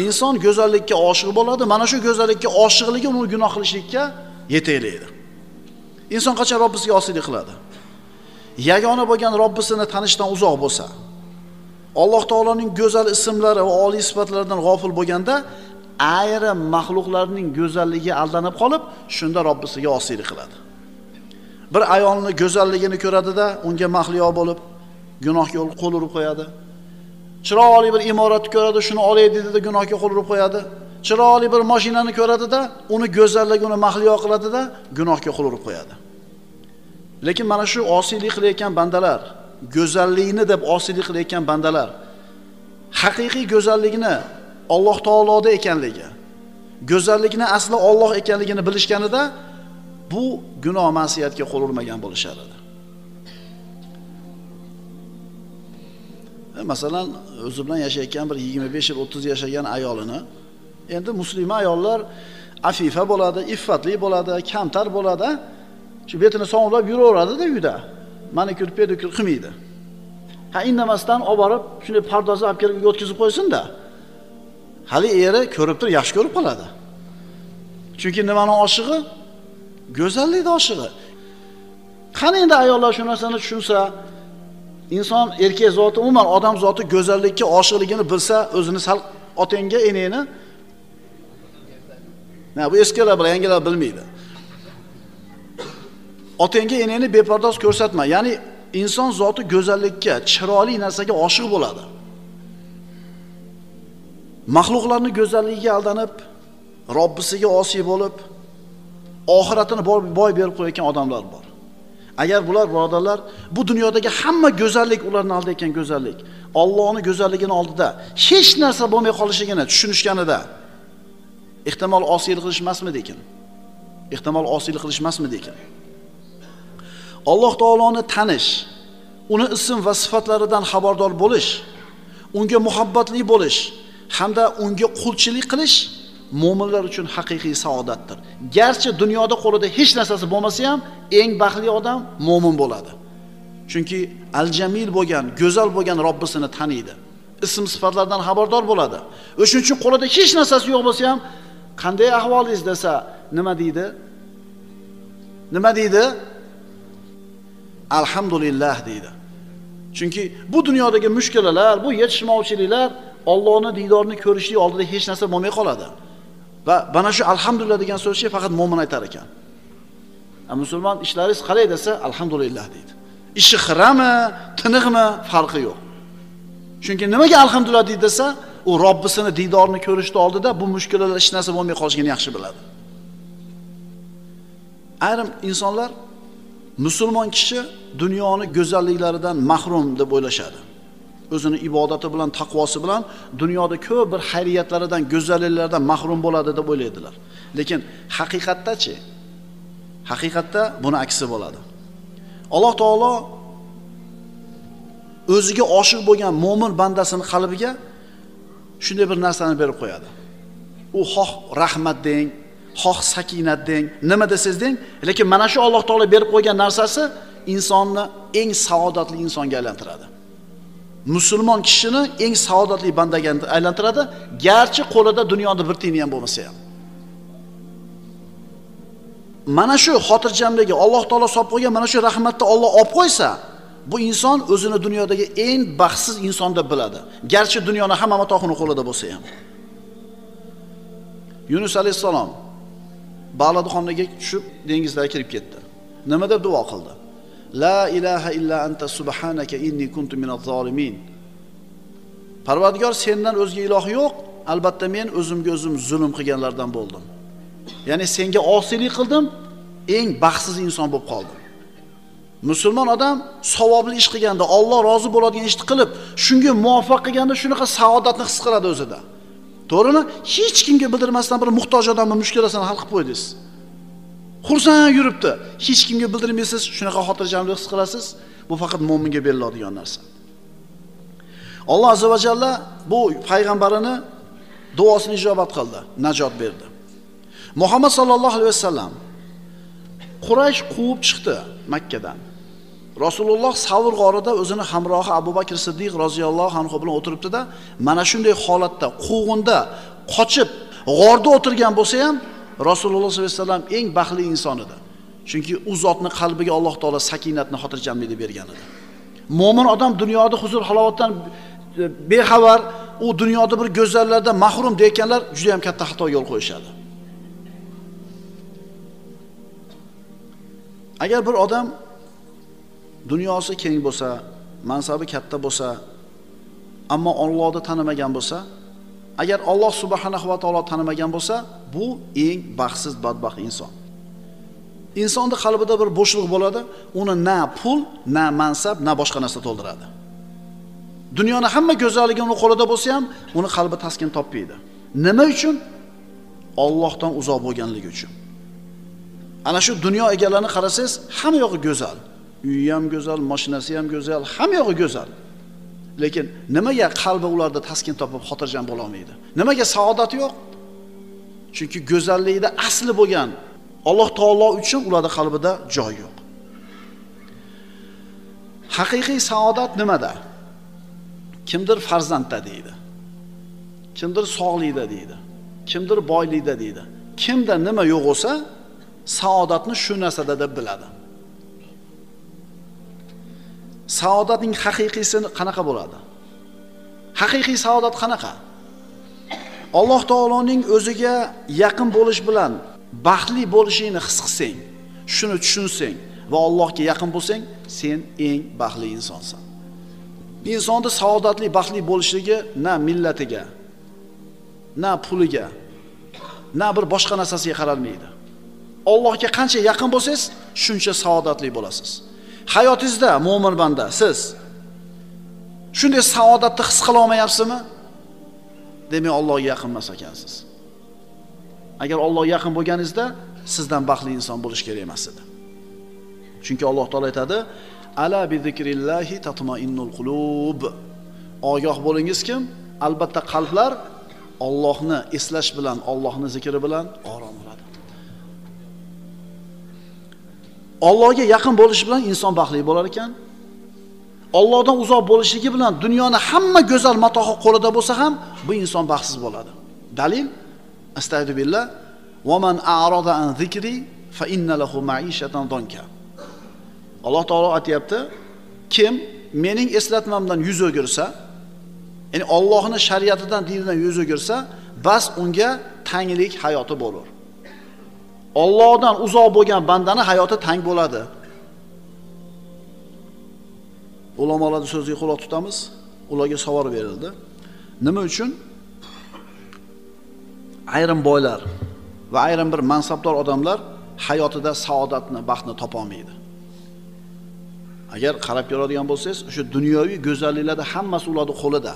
Inson go'zallikka oshiq bo'ladi, mana shu go'zallikka oshiqligi uni gunoh qilishlikka yetaklaydi. Inson qachon Robbisiga osiylik qiladi? Yagona bo'lgan Robbisini tanishdan uzoq bo'lsa, Alloh taoloning go'zal ismlari va oliy sifatlaridan g'ofil bo'lganda, ayrim maxluqlarning go'zalligiga aldanib qolib, shunda Robbisiga osiylik qiladi. Bir ayolning go'zalligini ko'radida, unga mahliyo bo'lib, gunohga qo'l urib qo'yadi. Chiroyli bir imoratni ko'radi, shuni olay dedida gunohga qo'l urib qo'yadi. Chiroyli bir mashinani ko'radida, uni go'zalligi uni mahliyo qiladida, gunohga qo'l urib qo'yadi. Lekin mana shu osiylik qilayotgan bandalar, go'zallikni deb osiylik qilayotgan bandalar haqiqiy go'zallikni Alloh taoloda ekanligi, go'zallikni asli Alloh ekanligini bilishganida bu gunoh ma'siyatga qo'l urmagan bo'lishar edi. Masalan, o'zi bilan yashayotgan bir 25 yil, 30 yashagan ayolini, endi musulmon ayollar afifa bo'ladi, iffatli bo'ladi, kamtar bo'ladi, shu betini sovunlab yuraveradi-da uyda. Manikyur, pedikyur qilmaydi. Ha, indamasdan olib borib, shunday pardozni olib kelib o'tkazib qo'ysin-da. Hali eri ko'rib turib, yaxshi ko'rib qoladi. Chunki nimani oshig'i? Go'zallikning oshig'i. Qani endi ayollar shu narsani tushunsa, inson erkak zoti, umuman odam zoti go'zallikka oshiqligini bilsa, o'zini sal otangga, enangni na bu eskilar bilan yangilar bilmaydi. Otangga, enangni bepardoz ko'rsatma. Ya'ni inson zoti go'zallikka, chiroyli narsaga oshiq bo'ladi. Maxluqlarning go'zalligiga aldanib, Robbisiga osiy bo'lib, oxiratini boy berib qo'yayotgan odamlar bor. Agar bular birodarlar, bu dunyodagi hamma go'zallik ularning oldida ekan go'zallik, Allohning go'zalligini oldida hech narsa bo'lmay qolishligini tushunishganida ehtimol osiylik qilishmasmi dekin? Ehtimol osiylik qilishmasmi dekin? Alloh taoloni tanish, uni ism va sifatlaridan xabardor bo'lish, unga muhabbatli bo'lish hamda unga qulchilik qilish mo'minlar uchun haqiqiy saodatdir. Garchi dunyoda qo'lida hech narsasi bo'lmasa ham eng baxtli odam mo'min bo'ladi. Chunki al-Jamil bo'lgan, go'zal bo'lgan Robbisini taniydi. Ism sifatlardan xabardor bo'ladi. O'shuning uchun qo'lida hech narsasi yo'q bo'lsa ham qanday ahvolingiz desa, nima deydi? Nima deydi? Alhamdulillah deydi. Chunki bu dunyodagi mushkulalar, bu yetishmovchiliklar Allohning diydorini ko'rishlik oldida hech narsa bo'lmay qoladi. Va mana shu alhamdulillah degan so'zni faqat mo'min aytar ekan. Musulmon ishlaringiz qalay desa, alhamdulillah deydi. Ishi xirami, tiniqmi, farqi yo'q. Chunki nimaga alhamdulillah deydi desa, u Robbisini diydorini ko'rishdi oldida bu mushkulalar hech narsa bo'lmay qolishini yaxshi biladi. Ayrim insonlar musulmon kishi dunyoni go'zalliklaridan mahrum deb o'ylashadi. O'zini ibodati bilan, taqvosi bilan dunyoda ko'p bir xayriyatlaridan, go'zalliklardan mahrum bo'ladi deb o'ylaydilar. Lekin haqiqatda-chi? Haqiqatda buni aksi bo'ladi. Alloh taolo o'ziga oshiq bo'lgan mo'min bandasini qalbiga shunday bir narsani berib qo'yadi. U xoh rahmat deng, xoh sakinat deng, nima desangiz deng, lekin mana shu Alloh taolo berib qo'ygan narsasi insonni eng saodatli insonga aylantiradi. Musulmon kishini eng saodatli bandaga aylantiradi, garchi qo'lida dunyoda bir tiyini ham bo'lmasa ham. Mana shu xotirjamligi Alloh taolo solib qo'ygan, mana shu rahmatni Alloh olib qo'ysa, bu inson o'zini dunyodagi eng baxtsiz inson deb biladi. Garchi dunyoni hamma matohini qo'lida bo'lsa ham. Yunus alayhissalom baliqxonaga tushib dengizga kirib ketdi. Nima deb duo qildi? La ilaha illa anta subhanaka inni kuntu minaz zolimin. Parvardigor, sendan o'zga iloh yo'q, albatta men o'zimga o'zim zulm qilganlardan bo'ldim. Ya'ni senga osiylik qildim, eng baxtsiz inson bo'lib qoldim. Musulmon odam savobli ish qilganda, Alloh rozi bo'ladigan ishni qilib, shunga muvaffaq qilganda shunaqa saodatni his qiladi o'zida. To'g'rimi? Hech kimga bildirmasdan bir muhtoj odamning mushkulasini hal qilib qo'ydingiz. Xursand yuribdi. Hech kimga bildirmaysiz, shunaqa xotirjamlik his qilasiz. Bu faqat mo'minga beriladigan narsa. Alloh azza va jalla bu payg'ambarini duosini ijobat qildi, najot berdi. Muhammad sallallohu alayhi vasallam Quraysh quvib chiqdi Makkadan. Rasululloh Savr g'orida o'zini hamrohi Abu Bakr Siddiq roziyallohu anhu bilan o'tiribdi-da, mana shunday holatda quvg'inda qochib g'orda o'tirgan bo'lsa ham Rasululloh sollallohu alayhi vasallam eng baxtli inson edi. Chunki u zotning qalbiga Alloh taolo sakinatni, xotirjamlikni bergan edi. Mo'min odam dunyoda huzur halovatdan bexabar, u dunyoda bir go'zallardan mahrum deganlar juda ham katta xato yo'l qo'yishadi. Agar bir odam dunyosi keng bo'lsa, mansabi katta bo'lsa, ammo Allohni tanimagan bo'lsa, agar Alloh subhanahu va taolo tanimagan bo'lsa, bu eng baxtsiz, badbaxt inson. Insonning qalbida bir bo'shliq bo'ladi, uni na pul, na mansab, na boshqa narsa to'ldiradi. Dunyoni hamma go'zalligi uni qo'lida bo'lsa ham, uni qalbi taskin topmaydi. Nima uchun? Allohdan uzoq bo'lganligi uchun. Ana shu dunyo egalarini qarasangiz, hamma yog'i go'zal. Uyi ham go'zal, mashinasi ham go'zal, hamma yog'i go'zal. Lekin nimaga qalbi ularda taskin topib xotirjam bo'la olmaydi? Nimaga saodat yo'q? Chunki go'zallikda asli bo'lgan Alloh taolo uchun ularda qalbida joy yo'q. Haqiqiy saodat nimada? Kimdir farzandda deydi. Kimdir sog'likda deydi. Kimdir boylikda deydi. Kimda nima yo'q bo'lsa, saodatni shu narsada deb biladi. Saodatning haqiqiysi qanaqa bo'ladi? Haqiqiy saodat qanaqa? Alloh taoloning o'ziga yaqin bo'lish bilan baxtli bo'lishingni his qilsang, shuni tushunsang va Allohga yaqin bo'lsang, sen eng baxtli insonsan. Insonda saodatli, baxtli bo'lishligi na millatiga, na puliga, na bir boshqa narsasiga qaralmaydi. Allohga qancha yaqin bo'lsangiz, shuncha saodatli bo'lasiz. Hayotingizda mo'min banda siz shunday saodatni his qila olmayapsizmi? Demak, Allohga yaqin emas ekansiz. Agar Allohga yaqin bo'lganingizda sizdan baxtli inson bo'lish kerak emas edi. Chunki Alloh taolo aytadi: "Ala bi zikrillahi tatma'innul qulub." Ogoh bo'lingiz kim? Albatta qalblar Allohni eslash bilan, Allohni zikri bilan orom oladi. Allohga yaqin bo'lish bilan inson baxtli bo'lar ekan. Allohdan uzoq bo'lishligi bilan dunyoni hamma go'zal matohi qo'lida bo'lsa ham bu inson baxtsiz bo'ladi. Dalil: Astagfiru billah, va man a'rada an zikri fa inna lahu ma'ishatan donka. Alloh taolo aytayapti, kim mening eslatmamdan yuz o'girsa, ya'ni Allohning shariatidan, dinidan yuz o'girsa, bas unga tanglik hayoti bo'lur. Allohdan uzoq bo'lgan bandani hayoti tang bo'ladi. Ulamolarning so'ziga quloq tutamiz. Ularga savol berildi. Nima uchun ayrim boylar va ayrim bir mansabdor odamlar hayotida saodatni, baxtni topa olmaydi? Agar qarab ko'radigan bo'lsangiz, o'sha dunyoviy go'zalliklarda hammasi ularning qo'lida.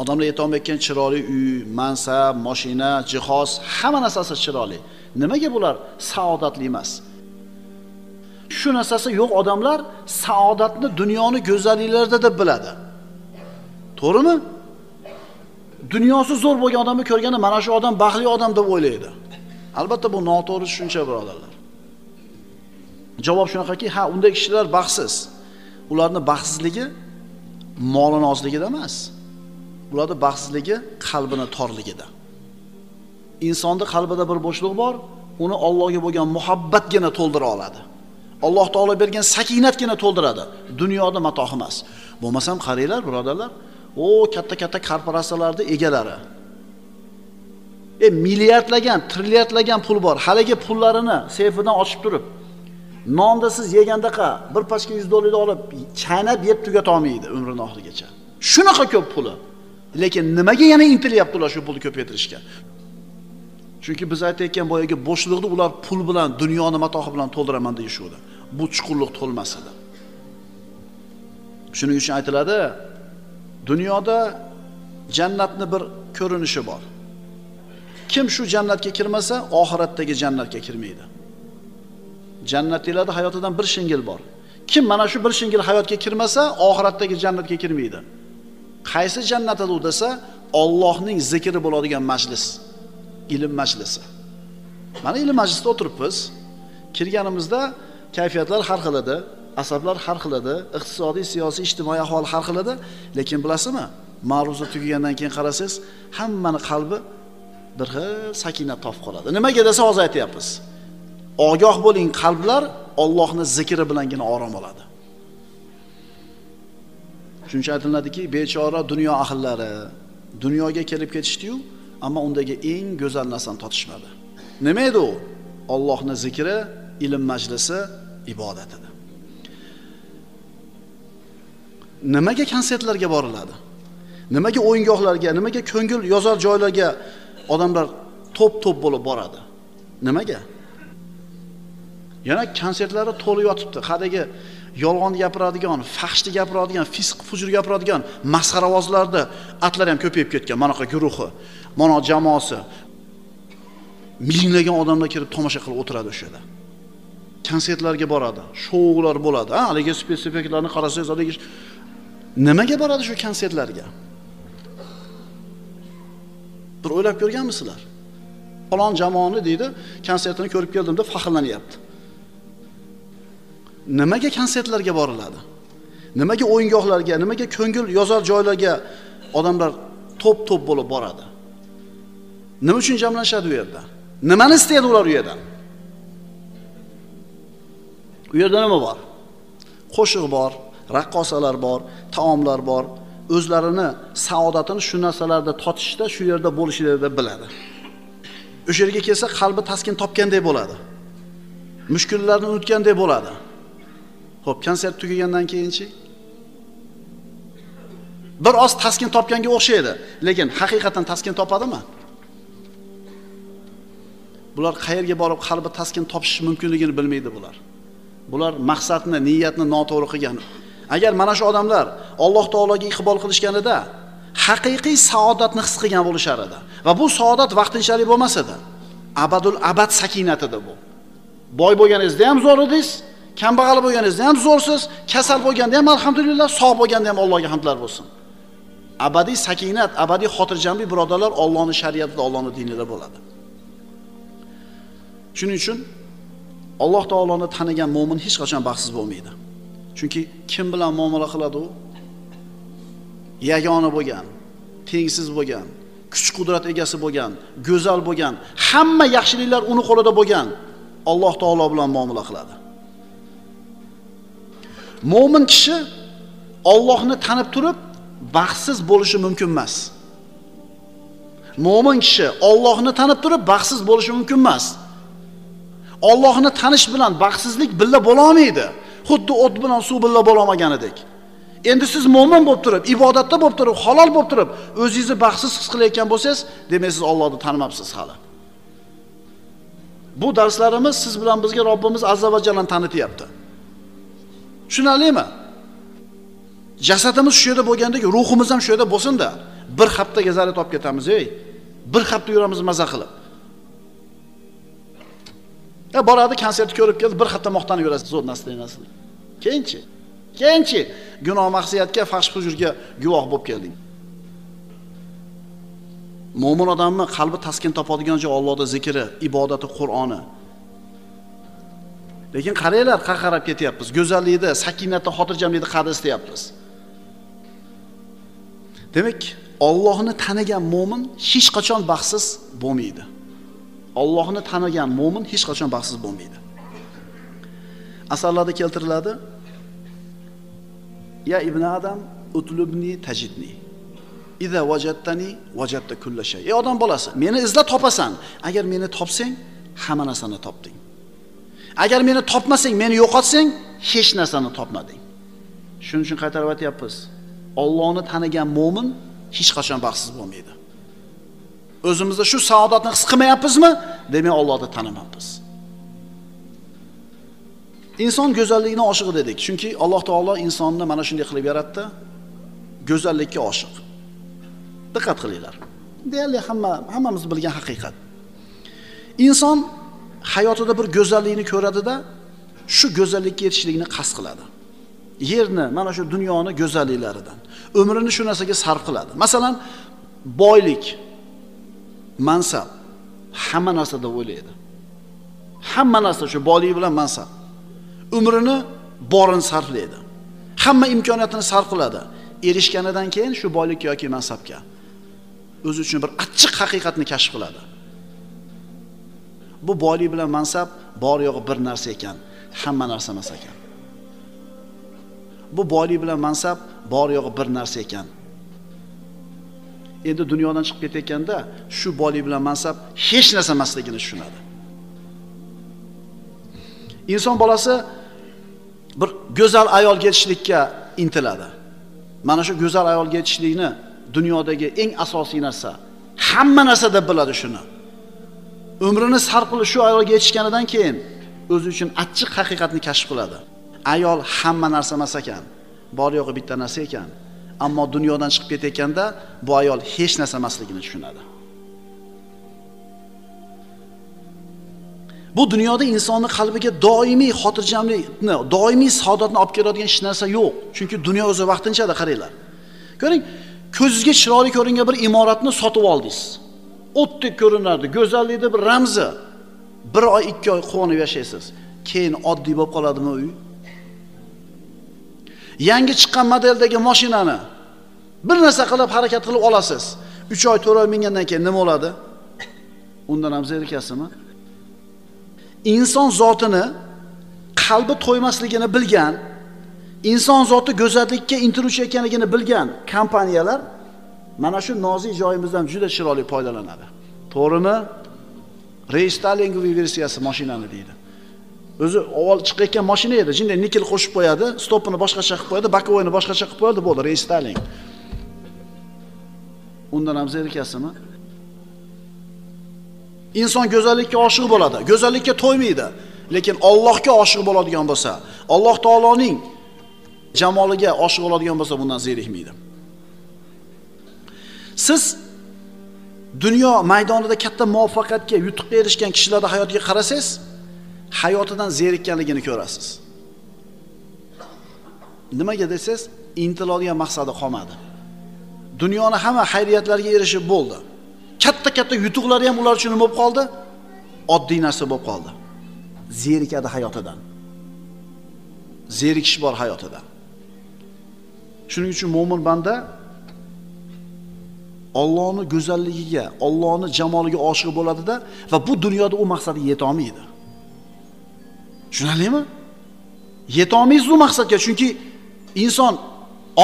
Odamlar yetolmayotgan chiroyli uy, mansab, mashina, jihoz, hamma narsasi chiroyli. Nimaga bular saodatli emas? Shu narsasi yo'q odamlar saodatni dunyoni go'zalliklarida deb biladi. To'g'rimi? Dunyosi zo'r bo'lgan odamni ko'rganda mana shu odam baxtli odam deb o'ylaydi. Albatta bu noto'g'ri tushuncha, birodarlar. Javob shunaqaki, ha, unday kishilar baxtsiz. Ularning baxtsizligi molini ozligida emas. Ularning baxtsizligi qalbini torligida. Insonning qalbida bir bo'shliq bor, uni Allohga bo'lgan muhabbatgina to'ldira oladi. Alloh taolo bergan sakinatgina to'ldiradi. Dunyoda matoh emas. Bo'lmasam qaranglar, birodarlar, o katta-katta korporatsiyalarning egalari. Milliardlagan, trilliardlagan pul bor. Haligi pullarini seyfidan ochib turib, nonda siz yegandaqa bir pachka $100 olib chaynab yeb tugata olmaydi umrini oxirigacha. Shunaqa ko'p puli. Lekin nimaga yana intilyapti ular shu pulni ko'paytirishga? Chunki biz aytayotgan boyagi bo'shliqni ular pul bilan, dunyoni matohi bilan to'ldiraman deyishuvdi. Bu chuqurlik to'lmas edi. Shuning uchun aytiladi, dunyoda jannatni bir ko'rinishi bor. Kim shu jannatga kirmasa, oxiratdagi jannatga kirmaydi. Jannatliklarda hayotidan bir shingil bor. Kim mana shu bir shingil hayotga kirmasa, oxiratdagi jannatga kirmaydi. Qaysi jannat u desa, Allohning zikri bo'ladigan majlis, ilm majlisi. Mana ilm majlisida o'tiribmiz. Kirganimizda kayfiyatlar har xil edi, asablar har xil edi, iqtisodiy, siyosiy, ijtimoiy ahvol har xil edi, lekin bilasizmi, ma'ruza tugagandan keyin qarasangiz, hammani qalbi bir xil sakinat topib qoladi. Nimaga desa hozir aytyapmiz. Ogoh bo'ling, qalblar Allohning zikri bilangina orom oladi. Shuncha aytiladiki, bechora dunyo ahllari dunyoga kelib ketishdi-yu, ammo undagi eng go'zal narsani totishmadi. Nima edi u? Allohning zikri, ilm majlisi, ibodat edi. Nimaga konsertlarga boriladi? Nimaga o'yingohlarga, nimaga ko'ngil yozar joylarga odamlar to'p-to'p bo'lib boradi? Nimaga? Yana konsertlari to'lib yotibdi. Hadagi yolg'on gapiradigan, fahshni gapiradigan, fisq fujur gapiradigan masxaravozlarda atlar ham ko'payib ketgan. Manaqa guruhi, mana jamoasi. Minglagan odamlar kelib tomosha qilib o'tiradi o'sha yerda. Konsertlarga boradi, shoular bo'ladi. Ha, haligi spetsifikalarni qarasangiz, haligi nimaga boradi shu konsertlarga? Bir o'ylab ko'rganmisizlar? Falon jamoani deydi, konsertini ko'rib keldim deb faxrlanyapti. Nimaga konsertlarga boriladi? Nimaga o'yingohlarga, nimaga ko'ngil yozar joylarga odamlar to'p-to'p bo'lib boradi? Nima uchun jamlanishadi u yerda? Nimani istaydi ular u yerdan? U yerda nima bor? Qo'shiq bor, raqqosalar bor, taomlar bor. O'zlarini saodatini shu narsalarda totishda, shu yerda bo'lishlarida biladi. O'sha yerga kelsa qalbi taskin topgandek bo'ladi. Mushkullarni unutgandek bo'ladi. Xo'p, konsert tugagandan keyinchi bir oz taskin topganga o'xshaydi, lekin haqiqatan taskin topadimi? Bular qayerga borib qalbi taskin topish mumkinligini bilmaydi bular. Bular maqsadni, niyatni noto'g'ri qilgan. Agar mana shu odamlar Alloh taologa iqbol qilishganida haqiqiy saodatni his qilgan bo'lishar edi. Va bu saodat vaqtinchalik bo'lmas edi. Abadul abad sakinat edi bu. Boy bo'lganingizda ham zo'r edingiz, kambag'al bo'lganingizda ham zo'rsiz, kasal bo'lganda ham alhamdulillah, sog' bo'lganda ham Allohga hamdlar bo'lsin. Abadiy sakinat, abadiy xotirjamlik birodarlar Allohning shariatida, Allohning dinida bo'ladi. Shuning uchun Alloh taoloni tanigan mo'min hech qachon baxtsiz bo'lmaydi. Chunki kim bilan muomala qiladi u? Yagona bo'lgan, tengsiz bo'lgan, kuch-qudrat egasi bo'lgan, go'zal bo'lgan, hamma yaxshiliklar uni qo'lida bo'lgan Alloh taolo bilan muomala qiladi. Mo'min kishi Allohni tanib turib baxtsiz bo'lishi mumkin emas. Mo'min kishi Allohni tanib turib baxtsiz bo'lishi mumkin emas. Allohni tanish bilan baxtsizlik billa bo'la olmaydi. Xuddi o't bilan suv billa bo'la olmaganidek. Endi siz mo'min bo'lib turib, ibodatda bo'lib turib, halol bo'lib turib, o'zingizni baxtsiz his qilayotgan bo'lsangiz, demak siz Allohni tanimabsiz hali. Bu darslarimiz siz bilan bizga Robbimiz azza va jallani tanityapti. Tushunarlimi? Jasadimiz shu yerda bo'lgandek, ruhimiz ham shu yerda bo'lsin-da. Bir haftaga zarar topib ketamiz, ey. Bir hafta yuramiz maza qilib. Ya boradi, konsertni ko'rib keldi, bir hafta maqtanib yurasiz, zo'r nasli. Keyinchi? Keyinchi gunoh ma'siyatga, fahsh-fujurga guvoh bo'lib kelding. Mo'min odamning qalbi taskin topadigan joy Allohning zikri, ibodati, Qur'oni. Lekin qaranglar, qarab ketyapmiz. Go'zallikni, sakinatni, xotirjamlikni qadr istayapmiz. Demak, Allohni tanigan mo'min hech qachon baxtsiz bo'lmaydi. Allohni tanigan mo'min hech qachon baxtsiz bo'lmaydi. Asarlarda keltiriladi: Ya ibn Adam, utlubni tajidni. Iza wajadtani wajadta kulla shay. Ey odam bolasi, meni izla topasan. Agar meni topsang, hamma narsani topding. Agar meni topmasang, meni yo'qotsang, hech narsani topmading. Shuning uchun qaytarib aytyapmiz. Allohni tanigan mo'min hech qachon baxtsiz bo'lmaydi. O'zimizda shu saodatni his qilmayapmizmi? Demak, Allohni tanimabmiz. Inson go'zallikni oshiq dedik. Chunki Alloh taolo insonni mana shunday qilib yaratdi. Go'zallikka oshiq. Diqqat qilinglar. Deyarli hammamiz bilgan haqiqat. Inson hayotida bir go'zallikni ko'radida, shu go'zallikka yetishlikni qasd qiladi. Yerni, mana shu dunyoni go'zalliklaridan umrini shu narsaga sarf qiladi. Masalan, boylik, mansab, hamma narsada o'ylaydi. Hamma narsa shu boylik bilan mansab. Umrini borini sarflaydi. Hamma imkoniyatini sarf qiladi. Erishganidan keyin shu boylikka yoki mansabga o'zi uchun bir achchiq haqiqatni kashf qiladi. Bu boylik bilan mansab bor yo'g'i bir narsa ekan, hamma narsa emas ekan. Bu boylik bilan mansab bor yo'g'i bir narsa ekan. Endi dunyodan chiqib ketayotganda shu boylik bilan mansab hech narsa emasligini tushunadi. Inson bolasi bir go'zal ayolga yetishlikka intiladi. Mana shu go'zal ayolga yetishlikni dunyodagi eng asosiy narsa, hamma narsa deb biladi shuni. Umrini sarf qilib shu ayolga yetishganidan keyin o'zi uchun achchiq haqiqatni kashf qiladi. Ayol hamma narsa emas ekan, bor yo'g'i bitta narsa ekan. Ammo dunyodan chiqib ketayotganda bu ayol hech narsa emasligini tushunadi. Bu dunyoda insonning qalbiga doimiy xotirjamlikni, doimiy saodatni olib keladigan hech narsa yo'q. Chunki dunyo o'zi vaqtinchada, qaranglar. Ko'ring, ko'zingizga chiroyli ko'ringan bir imoratni sotib oldingiz. O'tdek ko'rinardi, go'zallikning bir ramzi. Bir oy, 2 oy quvonib yashaysiz. Keyin oddiy bo'lib qoladimi uy? Yangi chiqqan modeldagi mashinani bir narsa qilib harakat qilib olasiz. 3 oy, 4 oy mingandan keyin nima bo'ladi? Undan ham zerikasizmi? Inson zotini qalbi to'ymasligini bilgan, inson zoti go'zallikka intiluvchi ekanligini bilgan kompaniyalar mana shu nozik joyimizdan juda chiroyli foydalanadi. To'g'rimi? Reystalingoviy versiyasi mashinani deydi. O'zi avval chiqayotgan mashina edi. Jinday nikel qo'shib qo'yadi, stopini boshqacha qilib qo'yadi, bokovoyni boshqacha qilib qo'yadi, bo'ldi, reystaling. Undan ham zerikasizmi? Inson go'zallikka oshiq bo'ladi, go'zallikka to'ymaydi, lekin Allohga oshiq bo'ladigan bo'lsa, Alloh taoloning jamoliga oshiq bo'ladigan bo'lsa, bundan zerikmaydi. Siz dunyo maydonida katta muvaffaqiyatga, yutuqqa erishgan kishilarning hayotiga qarasangiz, hayotidan zerikkanligini ko'rasiz. Nimaga desangiz, intiladigan maqsadi qolmadi. Dunyoni hamma xayriyatlariga erishib bo'ldi. Katta-katta yutuqlari ham ular uchun nima bo'lib qoldi? Oddiy narsa bo'lib qoldi. Zerikadi hayotidan. Zerikish bor hayotida. Shuning uchun mo'min banda Allohning go'zalligiga, Allohning jamoliga oshiq bo'ladida va bu dunyoda u maqsadga yeta olmaydi. Tushunarlimi? Yeta olmaysiz u maqsadga, chunki inson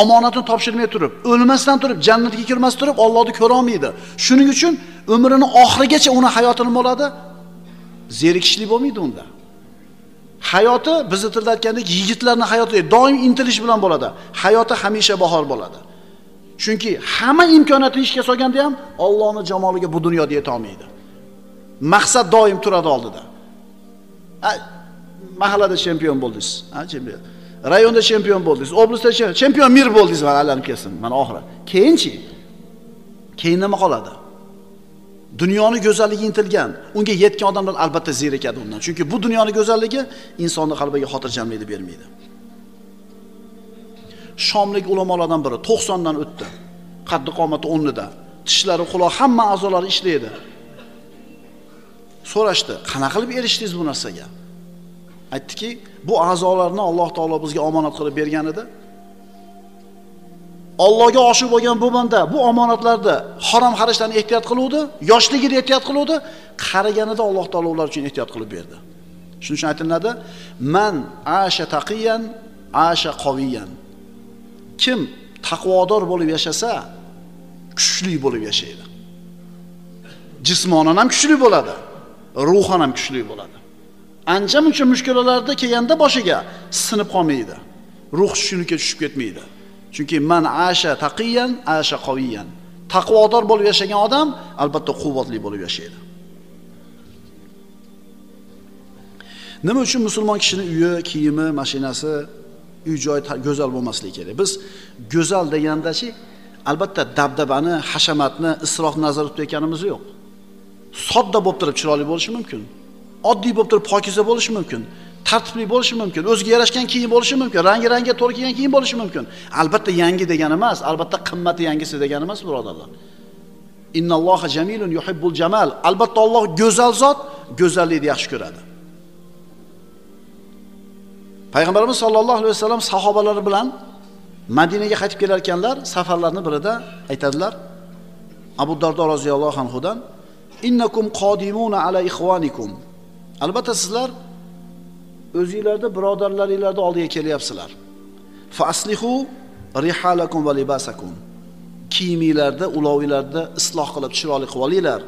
omonatini topshirmay turib, o'lmasdan turib, jannatga kirmas turib Allohni ko'ra olmaydi. Shuning uchun umrini oxirigacha uni hayotini bo'ladi, zerikishlik bo'lmaydi unda. Hayoti bizni tilda aytgandek yigitlarning hayoti doim intilish bilan bo'ladi. Hayoti hamisha bahor bo'ladi. Chunki hamma imkoniyatini ishga solganda ham Allohning jamoliga bu dunyoda yeta olmaydi. Maqsad doim turadi oldida. Mahallada chempion bo'ldingiz, ha, chempion. Rayonda chempion bo'ldingiz, oblastda chempion mir bo'ldingiz, mana aylanib kelsin, mana oxiri. Keyinchi? Keyin nima qoladi? Dunyoni go'zalligi intilgan, unga yetgan odamlar albatta zerikadi undan. Chunki bu dunyoni go'zalligi insonning qalbiga xotirjamlikni bermaydi. Shomlik ulamolardan biri 90 dan o'tdi. Qaddi qomati o'rnida, tishlari, quloq, hamma a'zolari ishlaydi. So'rashdi, qanaqa qilib erishdingiz bu narsaga? Aytdiki, bu a'zolarni Alloh taolo bizga omonat qilib bergan edi. Allohga oshiq bo'lgan bu banda bu omonatlarda harom xarajdan ehtiyot qiluvdi, yoshligida ehtiyot qiluvdi, qariganida Alloh taolo ular uchun ehtiyot qilib berdi. Shuning uchun aytiladi, man asha taqiyan, asha qaviyan. Kim taqvodor bo'lib yashasa, kuchli bo'lib yashaydi. Jismonan ham kuchli bo'ladi, ruhan ham kuchli bo'ladi. Ancha-muncha mushkulalarda kelganda boshiga sinib qolmaydi. Ruh tushunlikka tushib ketmaydi. Chunki man asha taqiyan, asha qaviyan. Taqvodor bo'lib yashagan odam albatta quvvatli bo'lib yashaydi. Nima uchun musulmon kishining uyi, kiyimi, mashinasi, uy joyi go'zal bo'lmasligi kerak? Biz go'zal degandachi, albatta dabdabani, hashamatni, isrofni nazarda tutayotganimiz yo'q. Sodda bo'lib turib chiroyli bo'lishi mumkin. Oddiy bo'lib turib pokiza bo'lishi mumkin. Tartibli bo'lishi mumkin, o'ziga yarashgan kiyim bo'lishi mumkin, rangi-rangga to'g'ri kelgan kiyim bo'lishi mumkin. Albatta yangi degani emas, albatta qimmati yangisi degani emas, birodarlar. Innalloha jamilun yuhibbul jamal. Albatta Alloh go'zal zot, go'zallikni yaxshi ko'radi. Payg'ambarimiz sollallohu alayhi vasallam sahobalari bilan Madinaga qaytib kelar ekanlar, safarlarning birida aytadilar Abu Dardo roziyallohu anhudan: "Innakum qodimuna ala ikhwanikum." Albatta sizlar o'zingizlarda birodarlaringizning oldiga kelyapsizlar. Fa aslihu rihalakum va libasakum. Kiyimingizlarda, ulovingizlarda isloh qilib chiroyli qilib olinglar.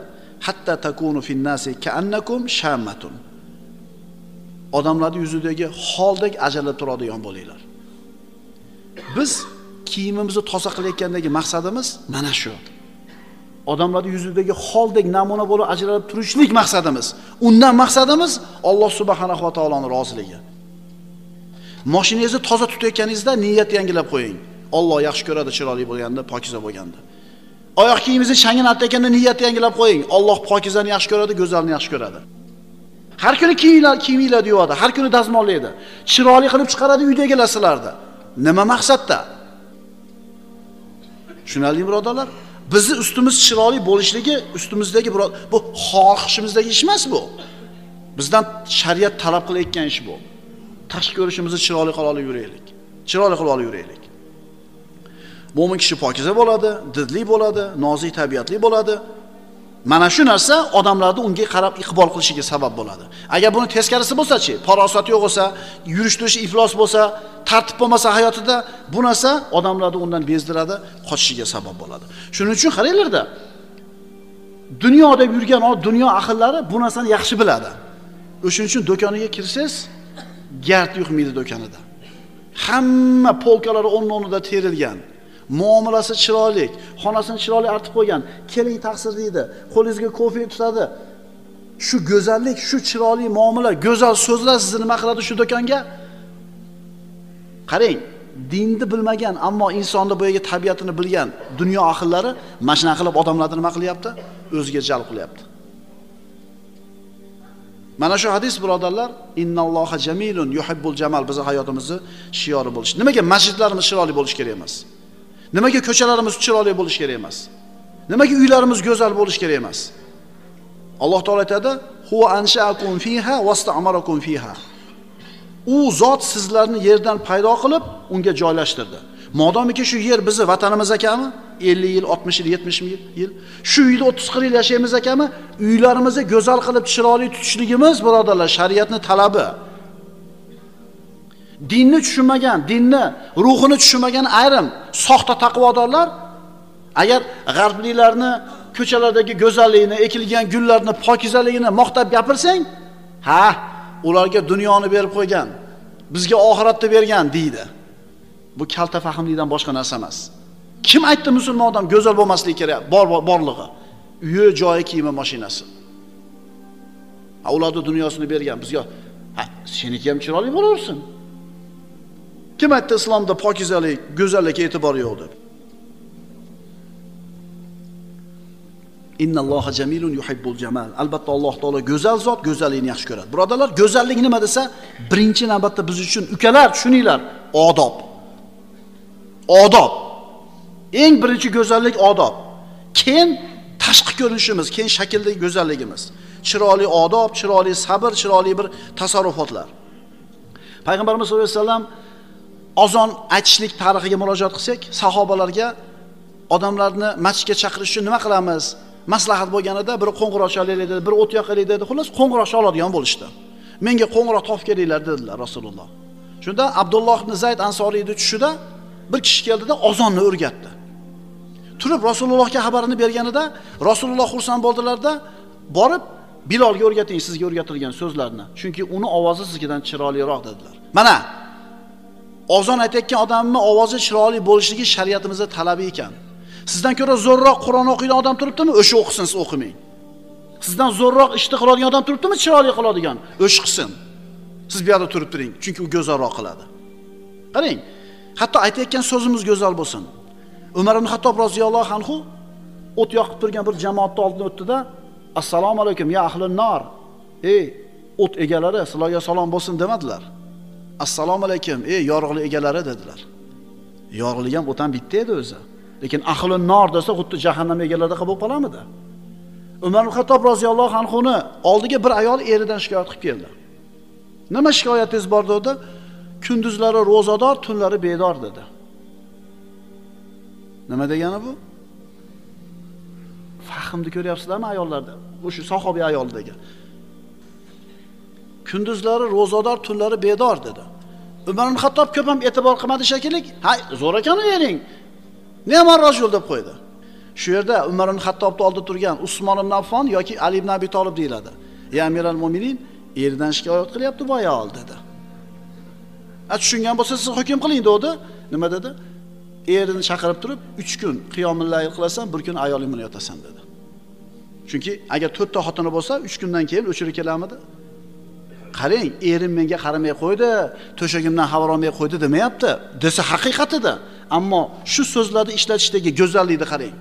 Hatta takunu fin-nasi ka'annakum shammatun. Odamlarning yuzidagi holdek ajralib turadigan bo'linglar. Biz kiyimimizni toza qilayotgandagi maqsadimiz mana shu. Odamlarning yuzidagi holdek namuna bo'lib ajralib turishlik maqsadimiz. Undan maqsadimiz Alloh subhanahu va taoloning roziligi. Mashinangizni toza tutayotganingizda niyat yangilab qo'ying. Alloh yaxshi ko'radi chiroyli bo'lganda, pokiza bo'lganda. Oyoq kiyimingizni changini artayotganda niyat yangilab qo'ying. Alloh pokizani yaxshi ko'radi, go'zalni yaxshi ko'radi. Har kuni kiyiminglarni yuvadi, har kuni dazmollaydi. Chiroyli qilib chiqaradi uydagilar sizlarni. Nima maqsadda? Tushunarlimi birodarlar? Bizni ustimiz chiroyli bo'lishligi, ustimizdagi bu xohishimizdagi ish emas bu. Bizdan shariat talab qilayotgan ish bu. Tashqi ko'rishimizni chiroyli qila olib yuraylik. Chiroyli qila olib yuraylik. Mo'min kishi pokiza bo'ladi, didli bo'ladi, nozik tabiatli bo'ladi. Mana shu narsa odamlarni unga qarab iqbol qilishiga sabab bo'ladi. Agar buni teskarisi bo'lsa-chi, farosati yo'q bo'lsa, yurish-turishi iflos bo'lsa, tartib bo'lmasa hayotida, bu narsa odamlarni undan bezdiradi, qochishiga sabab bo'ladi. Shuning uchun qaranglarda, dunyo deb yurgan dunyo ahllari bu narsani yaxshi biladi. O'shuning uchun do'koniga kirsangiz, gard yuqmaydi do'konida. Hamma polkalari o'rn-o'rnida terilgan. Muomalasi chiroyli, xonasini chiroyli artib qo'ygan. Keling taqsir deydi, qo'lingizga kofe tutadi. Shu go'zallik, shu chiroyli muomala, go'zal so'zlar sizni nima qiladi shu do'konga? Qarang, dinni bilmagan, ammo insonni boyaga tabiatini bilgan dunyo ahllari mana shunaqa qilib odamlarni nima qilyapti? O'ziga jalb qilyapti. Mana shu hadis birodarlar, innalloha jamilun yuhibbul jamal bizning hayotimizni shiori bo'lishi. Nimaga masjidlarimiz chiroyli bo'lishi kerak emas? Nimaga ko'chalarimiz chiroyli bo'lishi kerak emas? Nimaga uylarimiz go'zal bo'lishi kerak emas? Alloh taolo aytadi: "Huwa ansha'akum fiha wasta'marakum fiha." U zot sizlarni yerdan paydo qilib, unga joylashtirdi. Modomiki shu yer bizi vatanimiz ekanmi? 50 yil, 60 yil, 70 yil. Shu uyda 30-40 yil yashaymiz ekanmi? Uylarimizni go'zal qilib, chiroyli tutishligimiz, birodarlar, shariatning talabi. Dinni tushunmagan, dinni ruhini tushunmagan ayrim soxta taqvodorlar agar g'arbliklarni ko'chalardagi go'zalligini, ekilgan gullarni pokizaligini maqtab gapirsang, ha, ularga dunyoni berib qo'ygan, bizga oxiratni bergan deydi. Bu kalta fahmlikdan boshqa narsa emas. Kim aytdi musulmon odam go'zal bo'lmasligi kerak? Borlig'i, uyi, joyi, kiyimi, mashinasi. Ha, ularga dunyosini bergan, bizga ha, seniki ham chiroyli bo'laversin. Kim aytdi islomda pokizalik, go'zallikka e'tibor yo'q deb? Innalloha jamilun yuhibbul jamal. Albatta Alloh taolo go'zal zot, go'zallikni yaxshi ko'radi. Birodarlar, go'zallik nima desa, birinchi navbatda biz uchun ukalar, tushuninglar, odob. Odob. Eng birinchi go'zallik odob. Keyin tashqi ko'rinishimiz, keyin shakldagi go'zalligimiz. Chiroyli odob, chiroyli sabr, chiroyli bir tasarrufotlar. Payg'ambarimiz sollallohu alayhi vasallam azon aytishlik tarixiga murojaat qilsak, sahobalarga odamlarni masjidga chaqirish uchun nima qilamiz? Maslahat bo'lganida biri qo'ng'iroq chalaylik dedi, biri o't yoqaylik dedi. Xullas qo'ng'iroq chaladigan bo'lishdi. Menga qo'ng'iroq topib kelinglar dedilar Rasululloh. Shunda Abdulloh ibn Zayd Ansoriyning tushida bir kishi keldida azonni o'rgatdi. Turib Rasulullohga xabarini berganida Rasululloh xursand bo'ldilarda, borib Bilolga o'rgating sizga o'rgatilgan so'zlarni. Chunki uni ovozi sizdan chiroyliroq dedilar. Mana azon aytayotgan odamning ovozi chiroyli bo'lishligi shariatimizda talabi ekan. Sizdan ko'ra zo'rroq Qur'on o'qiydigan odam turibdimi? O'sha o'qisin, siz o'qimang. Sizdan zo'rroq ishni qiladigan odam turibdimi? Chiroyli qiladigan, o'sha qilsin. Siz bu yerda turib turing, chunki u go'zalroq qiladi. Qarang, hatto aytayotgan so'zimiz go'zal bo'lsin. Umar ibn Xattob roziyallohu anhu o't yoqib turgan bir jamoatning oldidan o'tdi-da, "Assalomu alaykum ya ahlun nar." Ey o't egalari, sizlarga salom bo'lsin demadilar. Assalomu alaykum ey yorug'lik egalari dedilar. Yorug'lik ham o'tan bitta edi o'zi. Lekin ahlun nar desa xuddi jahannam egalarida qabul qolamidi? Umar ibn Xattob roziyallohu anhu ni oldiga bir ayol eridan shikoyat qilib keldi. Nima shikoyatingiz bor dedi? Kunduzlari ro'zador, tunlari bedor dedi. Nima degani bu? Fahmni ko'ryapsizlarmi ayollarda? O'sha sahobiy ayoldagi. Kunduzlari ro'zador, tunlari bedor dedi. Umar ibn Xattob ko'p ham e'tibor qilmadi shekilli. Ha, zo'r ekan ering. Nima rajul deb qo'ydi. Shu yerda Umar ibn Xattobning oldida turgan Usmon ibn Affon yoki Ali ibn Abi Talib deyiladi. Ya amiral mo'minin, eridan shikoyat qilyapti bu ayol dedi. A tushungan bo'lsa siz hukm qiling dedi. Nima dedi? Erini chaqirib turib, 3 kun qiyomul layl qilasan, bir kun ayoling bilan yotasan dedi. Chunki agar 4 ta xotini bo'lsa, 3 kundan keyin o'chirib kelamidi? Qarang, erim menga qaramay qo'ydi, to'shagimdan xabar olmay qo'ydi demayapti. Desa haqiqatida. Ammo shu so'zlarni ishlatishdagi go'zallikni qarang.